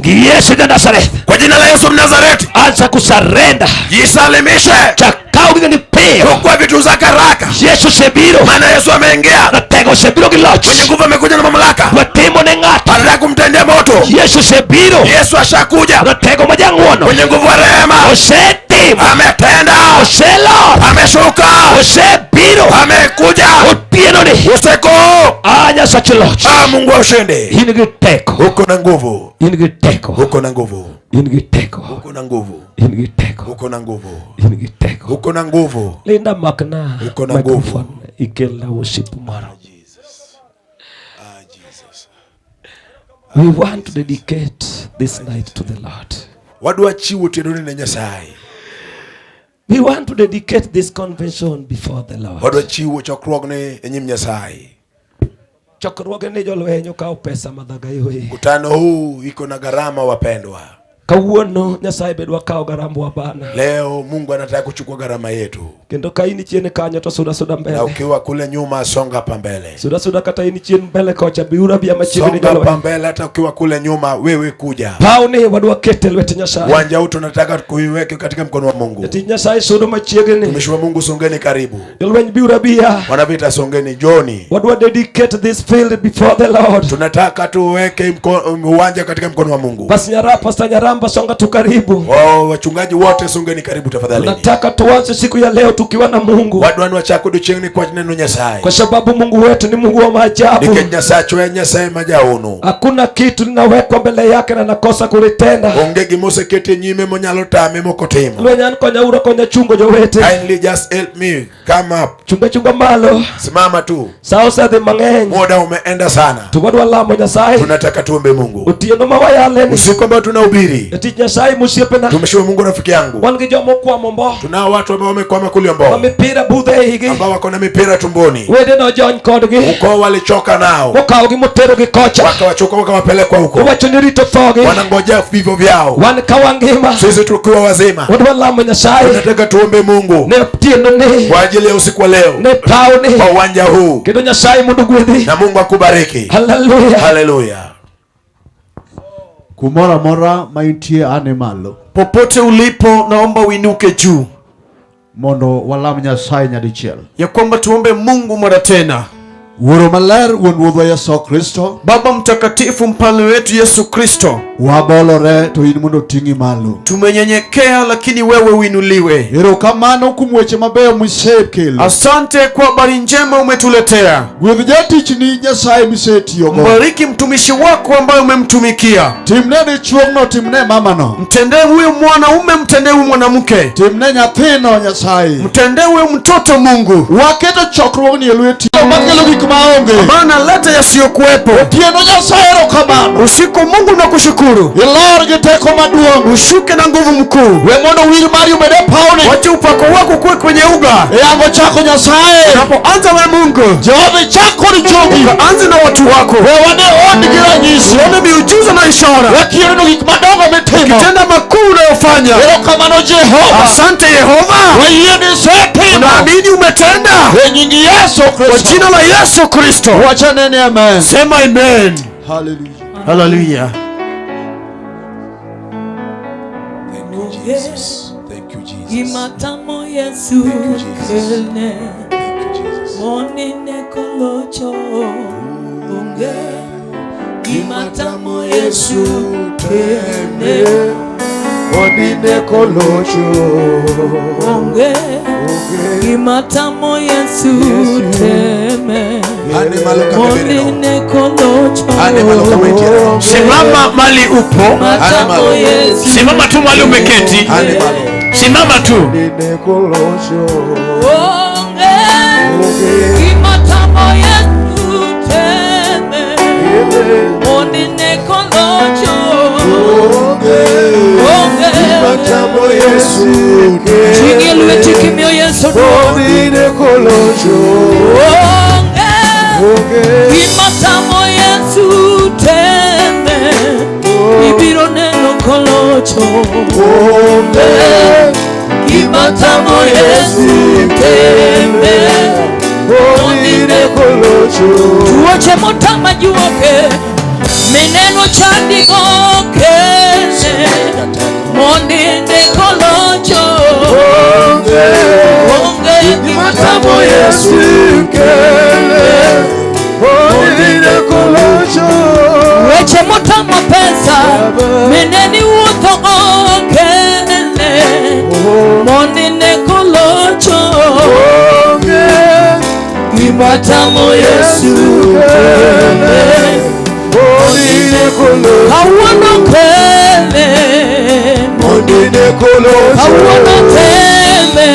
Gi Yesu ja Nazareth. Kwa jina la Yesu Mnazareti. Anza kusarenda. Jisalimishe. Chakaw gigeni piyo. Chukua vitu zako haraka. Yesu osebiro. Maana Yesu ameingia. Ratego osebiro gi loch. Mwenye nguvu amekuja na mamlaka. Dwa timo ne ng'ato. Anataka kumtendea moto. Yesu osebiro. Yesu ashakuja. Ratego ma jang'uono. Mwenye nguvu wa rehema. Osetimo. Ametenda. Oselor. Ameshuka. Osebiro. Amekuja. Otieno ni. Usiku. Ah, Nyasach loch. Ah, Mungu wa ushindi. In gi teko. Uko na nguvu. In gi teko. Uko na nguvu. In gi teko. Uko na nguvu. In gi teko. Uko na nguvu. In gi teko. Uko na nguvu. Linda makna Uko na nguvu. microphone ikelna worship moro. Ah, Jesus. We want to dedicate this night to the Lord. Wadwa chiwo otienoni ne Nyasaye. We want to dedicate this convention before the Lord. Wadwa chiwo chokruogni e nyim Nyasaye. Chokruoge ni jolweny okawo pesa madhaga yoe. Mkutano huu iko na gharama wapendwa. Kawuono Nyasaye be dwa kawo garambwa bana. Leo Mungu anataka kuchukua gharama yetu. Kendo ka in chien kanyo to suda suda Na mbele. ukiwa kule nyuma songa hapa mbele. Suda suda kata in chien mbele kocha biura bia machiegni Songa hapa jolweny. mbele hata ukiwa kule nyuma wewe kuja. Pawni wadwa kete lwet Nyasaye. Uwanja huu tunataka kuiweke katika mkono wa Mungu. Jatich Nyasaye sudo machiegni. Mtumishi wa Mungu songeni karibu. Jolweny biura bia. Wanavita songeni Joni. Wadwa dedicate this field before the Lord. Tunataka tuweke uwanja katika mkono wa Mungu. Basi Nyara, Pastor Nyaramba songa tu karibu. Oh, wachungaji wote songeni karibu tafadhali. Tunataka tuanze siku ya leo tukiwa na Mungu. Wadwani wachako odiochieng'ni kwach neno Nyasaye. Kwa sababu Mungu wetu ni Mungu wa maajabu. Nikech Nyasachwa en Nyasaye ma jahono. Hakuna kitu linawekwa mbele yake na nakosa kulitenda. Onge gima oseketi e nyime monyalo tame mokotimo. Lweny an konya uro konya chungo jowete. Kindly just help me come up. Chunga chunga malo. Simama tu. Sa osedhi mang'eny. Muda umeenda sana. To wadwa lamo Nyasaye. Tunataka tuombe Mungu. Otieno ma wayaleni. Usiku ambao tunahubiri. Jatich Nyasaye mosiepena. Mtumishi wa Mungu rafiki yangu. Wan gi joma okwamo mbo. Tunao watu ambao wamekwama kule Ma mbo. mipira budho e igi. Ambao wako na mipira tumboni. Wede nojony kodgi. Ukoo walichoka nao. Mokawogi moterogi kocha. Wakawachukua wakawapelekwa huko. Owacho ni rito thogi. Wanangojea vifo vyao. Wan ka wangima. Sisi tukiwa wazima. Wadwa lamo Nyasaye. Tunataka tuombe Mungu Ne otieno ni. kwa ajili ya usiku wa leo. Ne pawni. Kwa uwanja huu. Kendo Nyasaye mondo ogwedhi. Na Mungu akubariki. Haleluya. Haleluya. Kumoro amora ma intie ane malo. Popote ulipo, naomba uinuke juu Mondo walam Nyasaye nyadichiel. ya kwamba tuombe Mungu mara tena. Wuoro maler wuon ruodhwa Yesu Kristo. Baba mtakatifu, mfalme wetu Yesu Kristo, Wabolore to in mondo oting'i malo. tumenyenyekea lakini wewe uinuliwe. Erokamano kuom weche mabeyo misekelo. Asante kwa habari njema umetuletea. Gwedh jatichni Nyasaye misetiyogo. Mbariki mtumishi wako ambaye umemtumikia. Timne dichuogno, timne mamano. Mtendee huyu mwanaume, mtendee huyu mwanamke, Timne nyathino Nyasaye. mtendee huyu mtoto Mungu, Waketo chokruogni e lweti makelo gik maonge. maana leta yasiyokuwepo. Otieno Nyasaye erokamano. Usiku Mungu nakushukuru, Ilor gi teko maduong'. ushuke na nguvu mkuu, We mondo wir mari obed e pawni. wache upako wako kuwe kwenye uga. E yango chako Nyasaye. Unapoanza we Mungu, Jehova ichak kod jogi. ukaanze na watu wako, We wane honni gi ranyisi. uone miujiza na ishara, Wakieneno gik madongo mitimo. kitenda makuu unayofanya. Erokamano Jehova. Asante Yehova, Wayie ni isetimo. naamini umetenda E nying Yesu kwa Kristo. jina la Yesu Kristo. Wachaneni amen. Sema amen. Hallelujah. Haleluya. Thank you Jesus. Thank you Jesus. Gimatamo Yesu Thank you, Jesus. kelne Thank you Jesus. monine kolocho onge Gimatamo Yesu kelne Odine kolocho onge Gimatamo Yesu teme Ane malo kama ibereno. monine kolocho Ane malo kama itiere. Simama mali upo, Gimatamo Yesu simama tu mali umeketi. Ane malo. Simama tu. Onge gima tamo Yesu teme mondo ine kolocho. Onge gima tamo Yesu Ting'ie lweti kimiyo Yesu duong'. Onge gima tamo Yesu teme ibiro neno kolocho. Onge gima tamo Yesu teme mondo ine kolocho. Tuoche motama juoke mineno chandigo kene mondo ine kolocho. Onge gima tamo Yesu kele mondo ine kolocho. Weche motamo pesa mineni wuotho kene mondo ine kolocho. Onge gima tamo Yesu kele mondo ine kolocho. Kawuono kele mondo ine kolocho. Kawuono teme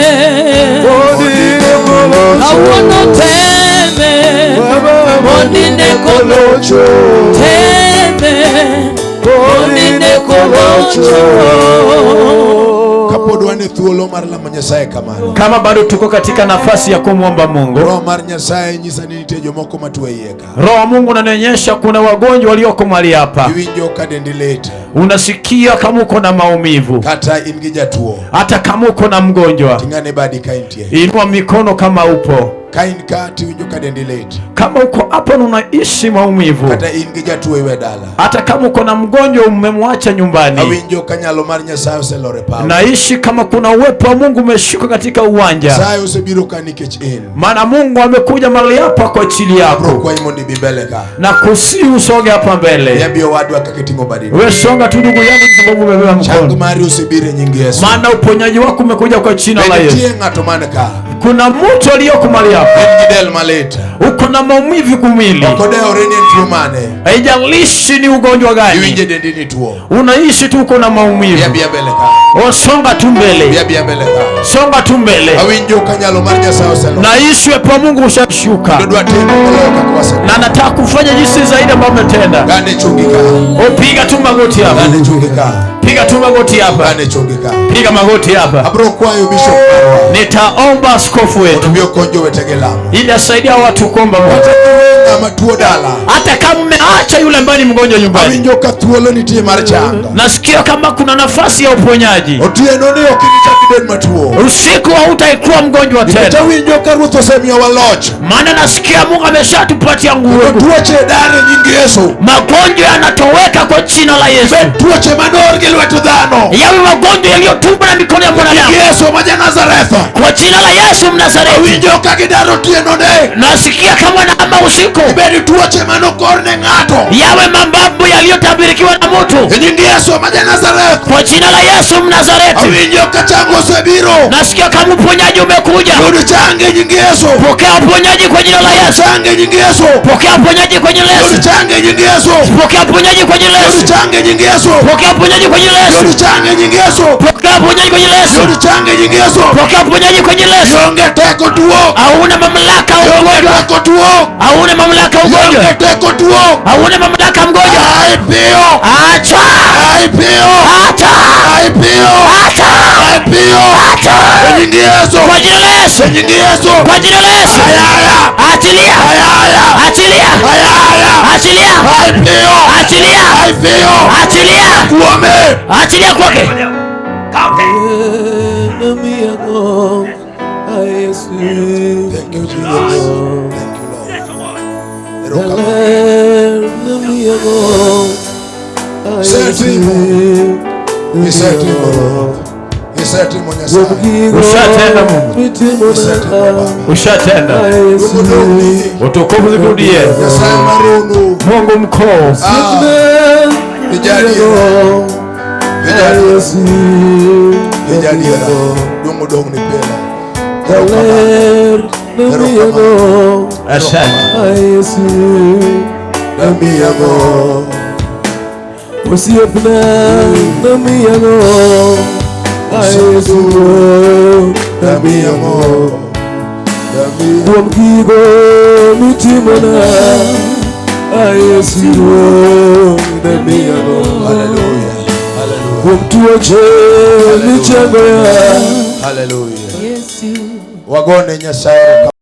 mondo ine kolocho. Kawuono teme mondo ine kolocho. Teme mondo ine kolocho. Kapod wan e thuolo mar lamo Nyasaye kamano, Kama bado tuko katika nafasi ya kumwomba Mungu, Roho mar Nyasaye nyisa ni nitie jomoko matuo e iye ka. Roho wa Mungu ananionyesha kuna wagonjwa walioko mahali hapa. Iwinjo ka dendi lit, Unasikia kama uko na maumivu, kata in gi jatuo, hata kama uko na mgonjwa, ting'ane badi ka intie. inua mikono kama upo. Ka in ka tiwinjo ka dendi lit, Kama uko hapo na unaishi maumivu, kata in gi jatuo iwe dala, hata kama uko na mgonjwa umemwacha nyumbani, awinjo ka nyalo mar Nyasaye oselor e paw. naishi kama kuna uwepo wa Mungu umeshuka katika uwanja, Nyasaye osebiro ka nikech in. maana Mungu amekuja mahali hapa kwa ajili Abro yako kwayi mondo ibi mbele ka. na kusi usonge hapa mbele. Yabi owadwa kaka iting'o badi. Wewe songa tu ndugu yangu, kwa sababu umebeba Chang mkono, mari osebiro e nying Yesu. maana uponyaji wako umekuja kwa jina la Be Yesu. nitie ng'ato man ka Kuna mtu aliyoko mahali hapa, en gi del malit, uko na maumivu kumwili, ok odewore ni en tuo mane, haijalishi ni ugonjwa gani, iwinjo e dendi ni tuo. unaishi tu uko na maumivu. Bi abia mbele ka. O, songa tu Bi mbele, abia mbele ka. songa tu mbele. Awinjo ka nyalo mar Nyasaye oselor. Naishi uwepo wa Mungu ushashuka, Kendo dwa timo moloyo kaka wasetimo. na nataka kufanya jinsi zaidi ambavyo umetenda. Gane chongi ka. Upiga tu magoti hapa, Gane chongi ka. piga tu magoti hapa, Gane chongi ka. piga magoti hapa. Abro kwayo bishop marwa Nitaomba askofu mondo wetu obi okony jowetegi lamo. ili asaidia watu kuomba Mungu. Kata kiwe ng'ama tuo dala, Hata kama mmeacha yule ambaye ni mgonjwa nyumbani, awinjo ka thuolo nitie mar chango. nasikia kama kuna nafasi ya uponyaji. Otieno ni ok inichak ibed matuo. Usiku hautaikuwa mgonjwa Nikech tena, awinjo ka Ruoth osemiyowa loch. maana nasikia Mungu ameshatupatia Kendo nguvu. tuoche dar e nying Yesu. Magonjwa yanatoweka kwa jina la Yesu. Bed tuoche manor gi lwet dhano. Yawe magonjwa yaliyotumbwa na mikono ya Nying mwanadamu, Yesu ma ja-Nazareth. kwa jina la Yesu Mnazareti. Awinjo ka gidaro otieno ne. Nasikia kama naama usiku, Bed tuoche manokor ne ng'ato. yawe mambabu yaliyotabirikiwa na mtu, E nying Yesu ma ja-Nazareth. kwa jina la Yesu Mnazareti. Awinjo ka chango osebiro. Nasikia kama uponyaji umekuja. Yud chang e nying Yesu. Pokea uponyaji kwa jina la Yesu. Chang e nying Yesu. Pokea uponyaji kwa jina la Yud Yesu. chang e nying Yesu. Pokea uponyaji kwa jina la Yud Yesu. chang e nying Yesu. Pokea uponyaji kwa jina la Yesu. Yud chang e nying Yesu. Pokea uponyaji kwa jina la Yesu. Yud chang e nying Yesu. Pokea uponyaji kwa jina la Yesu. Onge teko tuo. Hauna mamlaka Onge ugonjwa. teko tuo. Hauna mamlaka ugonjwa. Onge teko tuo. Hauna mamlaka mgonjwa. Ai piyo. Acha. Ai piyo. Acha. Ai piyo. Acha. Ai piyo. Acha. E nying Yesu. Kwa jina la Yesu. E nying Yesu. Kwa jina la Yesu. Aya aya. Achilia. Aya aya. Achilia. Aya aya. Achilia. Ai piyo. Achilia. Ai piyo. Achilia. Kuome. Achilia kwake. Thank you, Jesus. Thank you, Lord. Erokamano. Isetimo. Isetimo, Ruoth. Isetimo Nyasaye. Ushatenda Mungu. Isetimo Baba. Ushatenda. Duong' odong'ni. Utukufu zikurudie. Nyasaye marunu. Mungu mkuu. Ah, Ijadiera. Ijadiera. Ijadiera. Duong' odong'ni pile. Erokamano. Erokamano. Asante. Namiyago. Osiepna namiyago Yesu Damiya mor. Kuom gigo mitimona Yesu damiya mor. Hallelujah. Hallelujah. Kuom tuoche michangoya. Hallelujah. Wagone Nyasaye.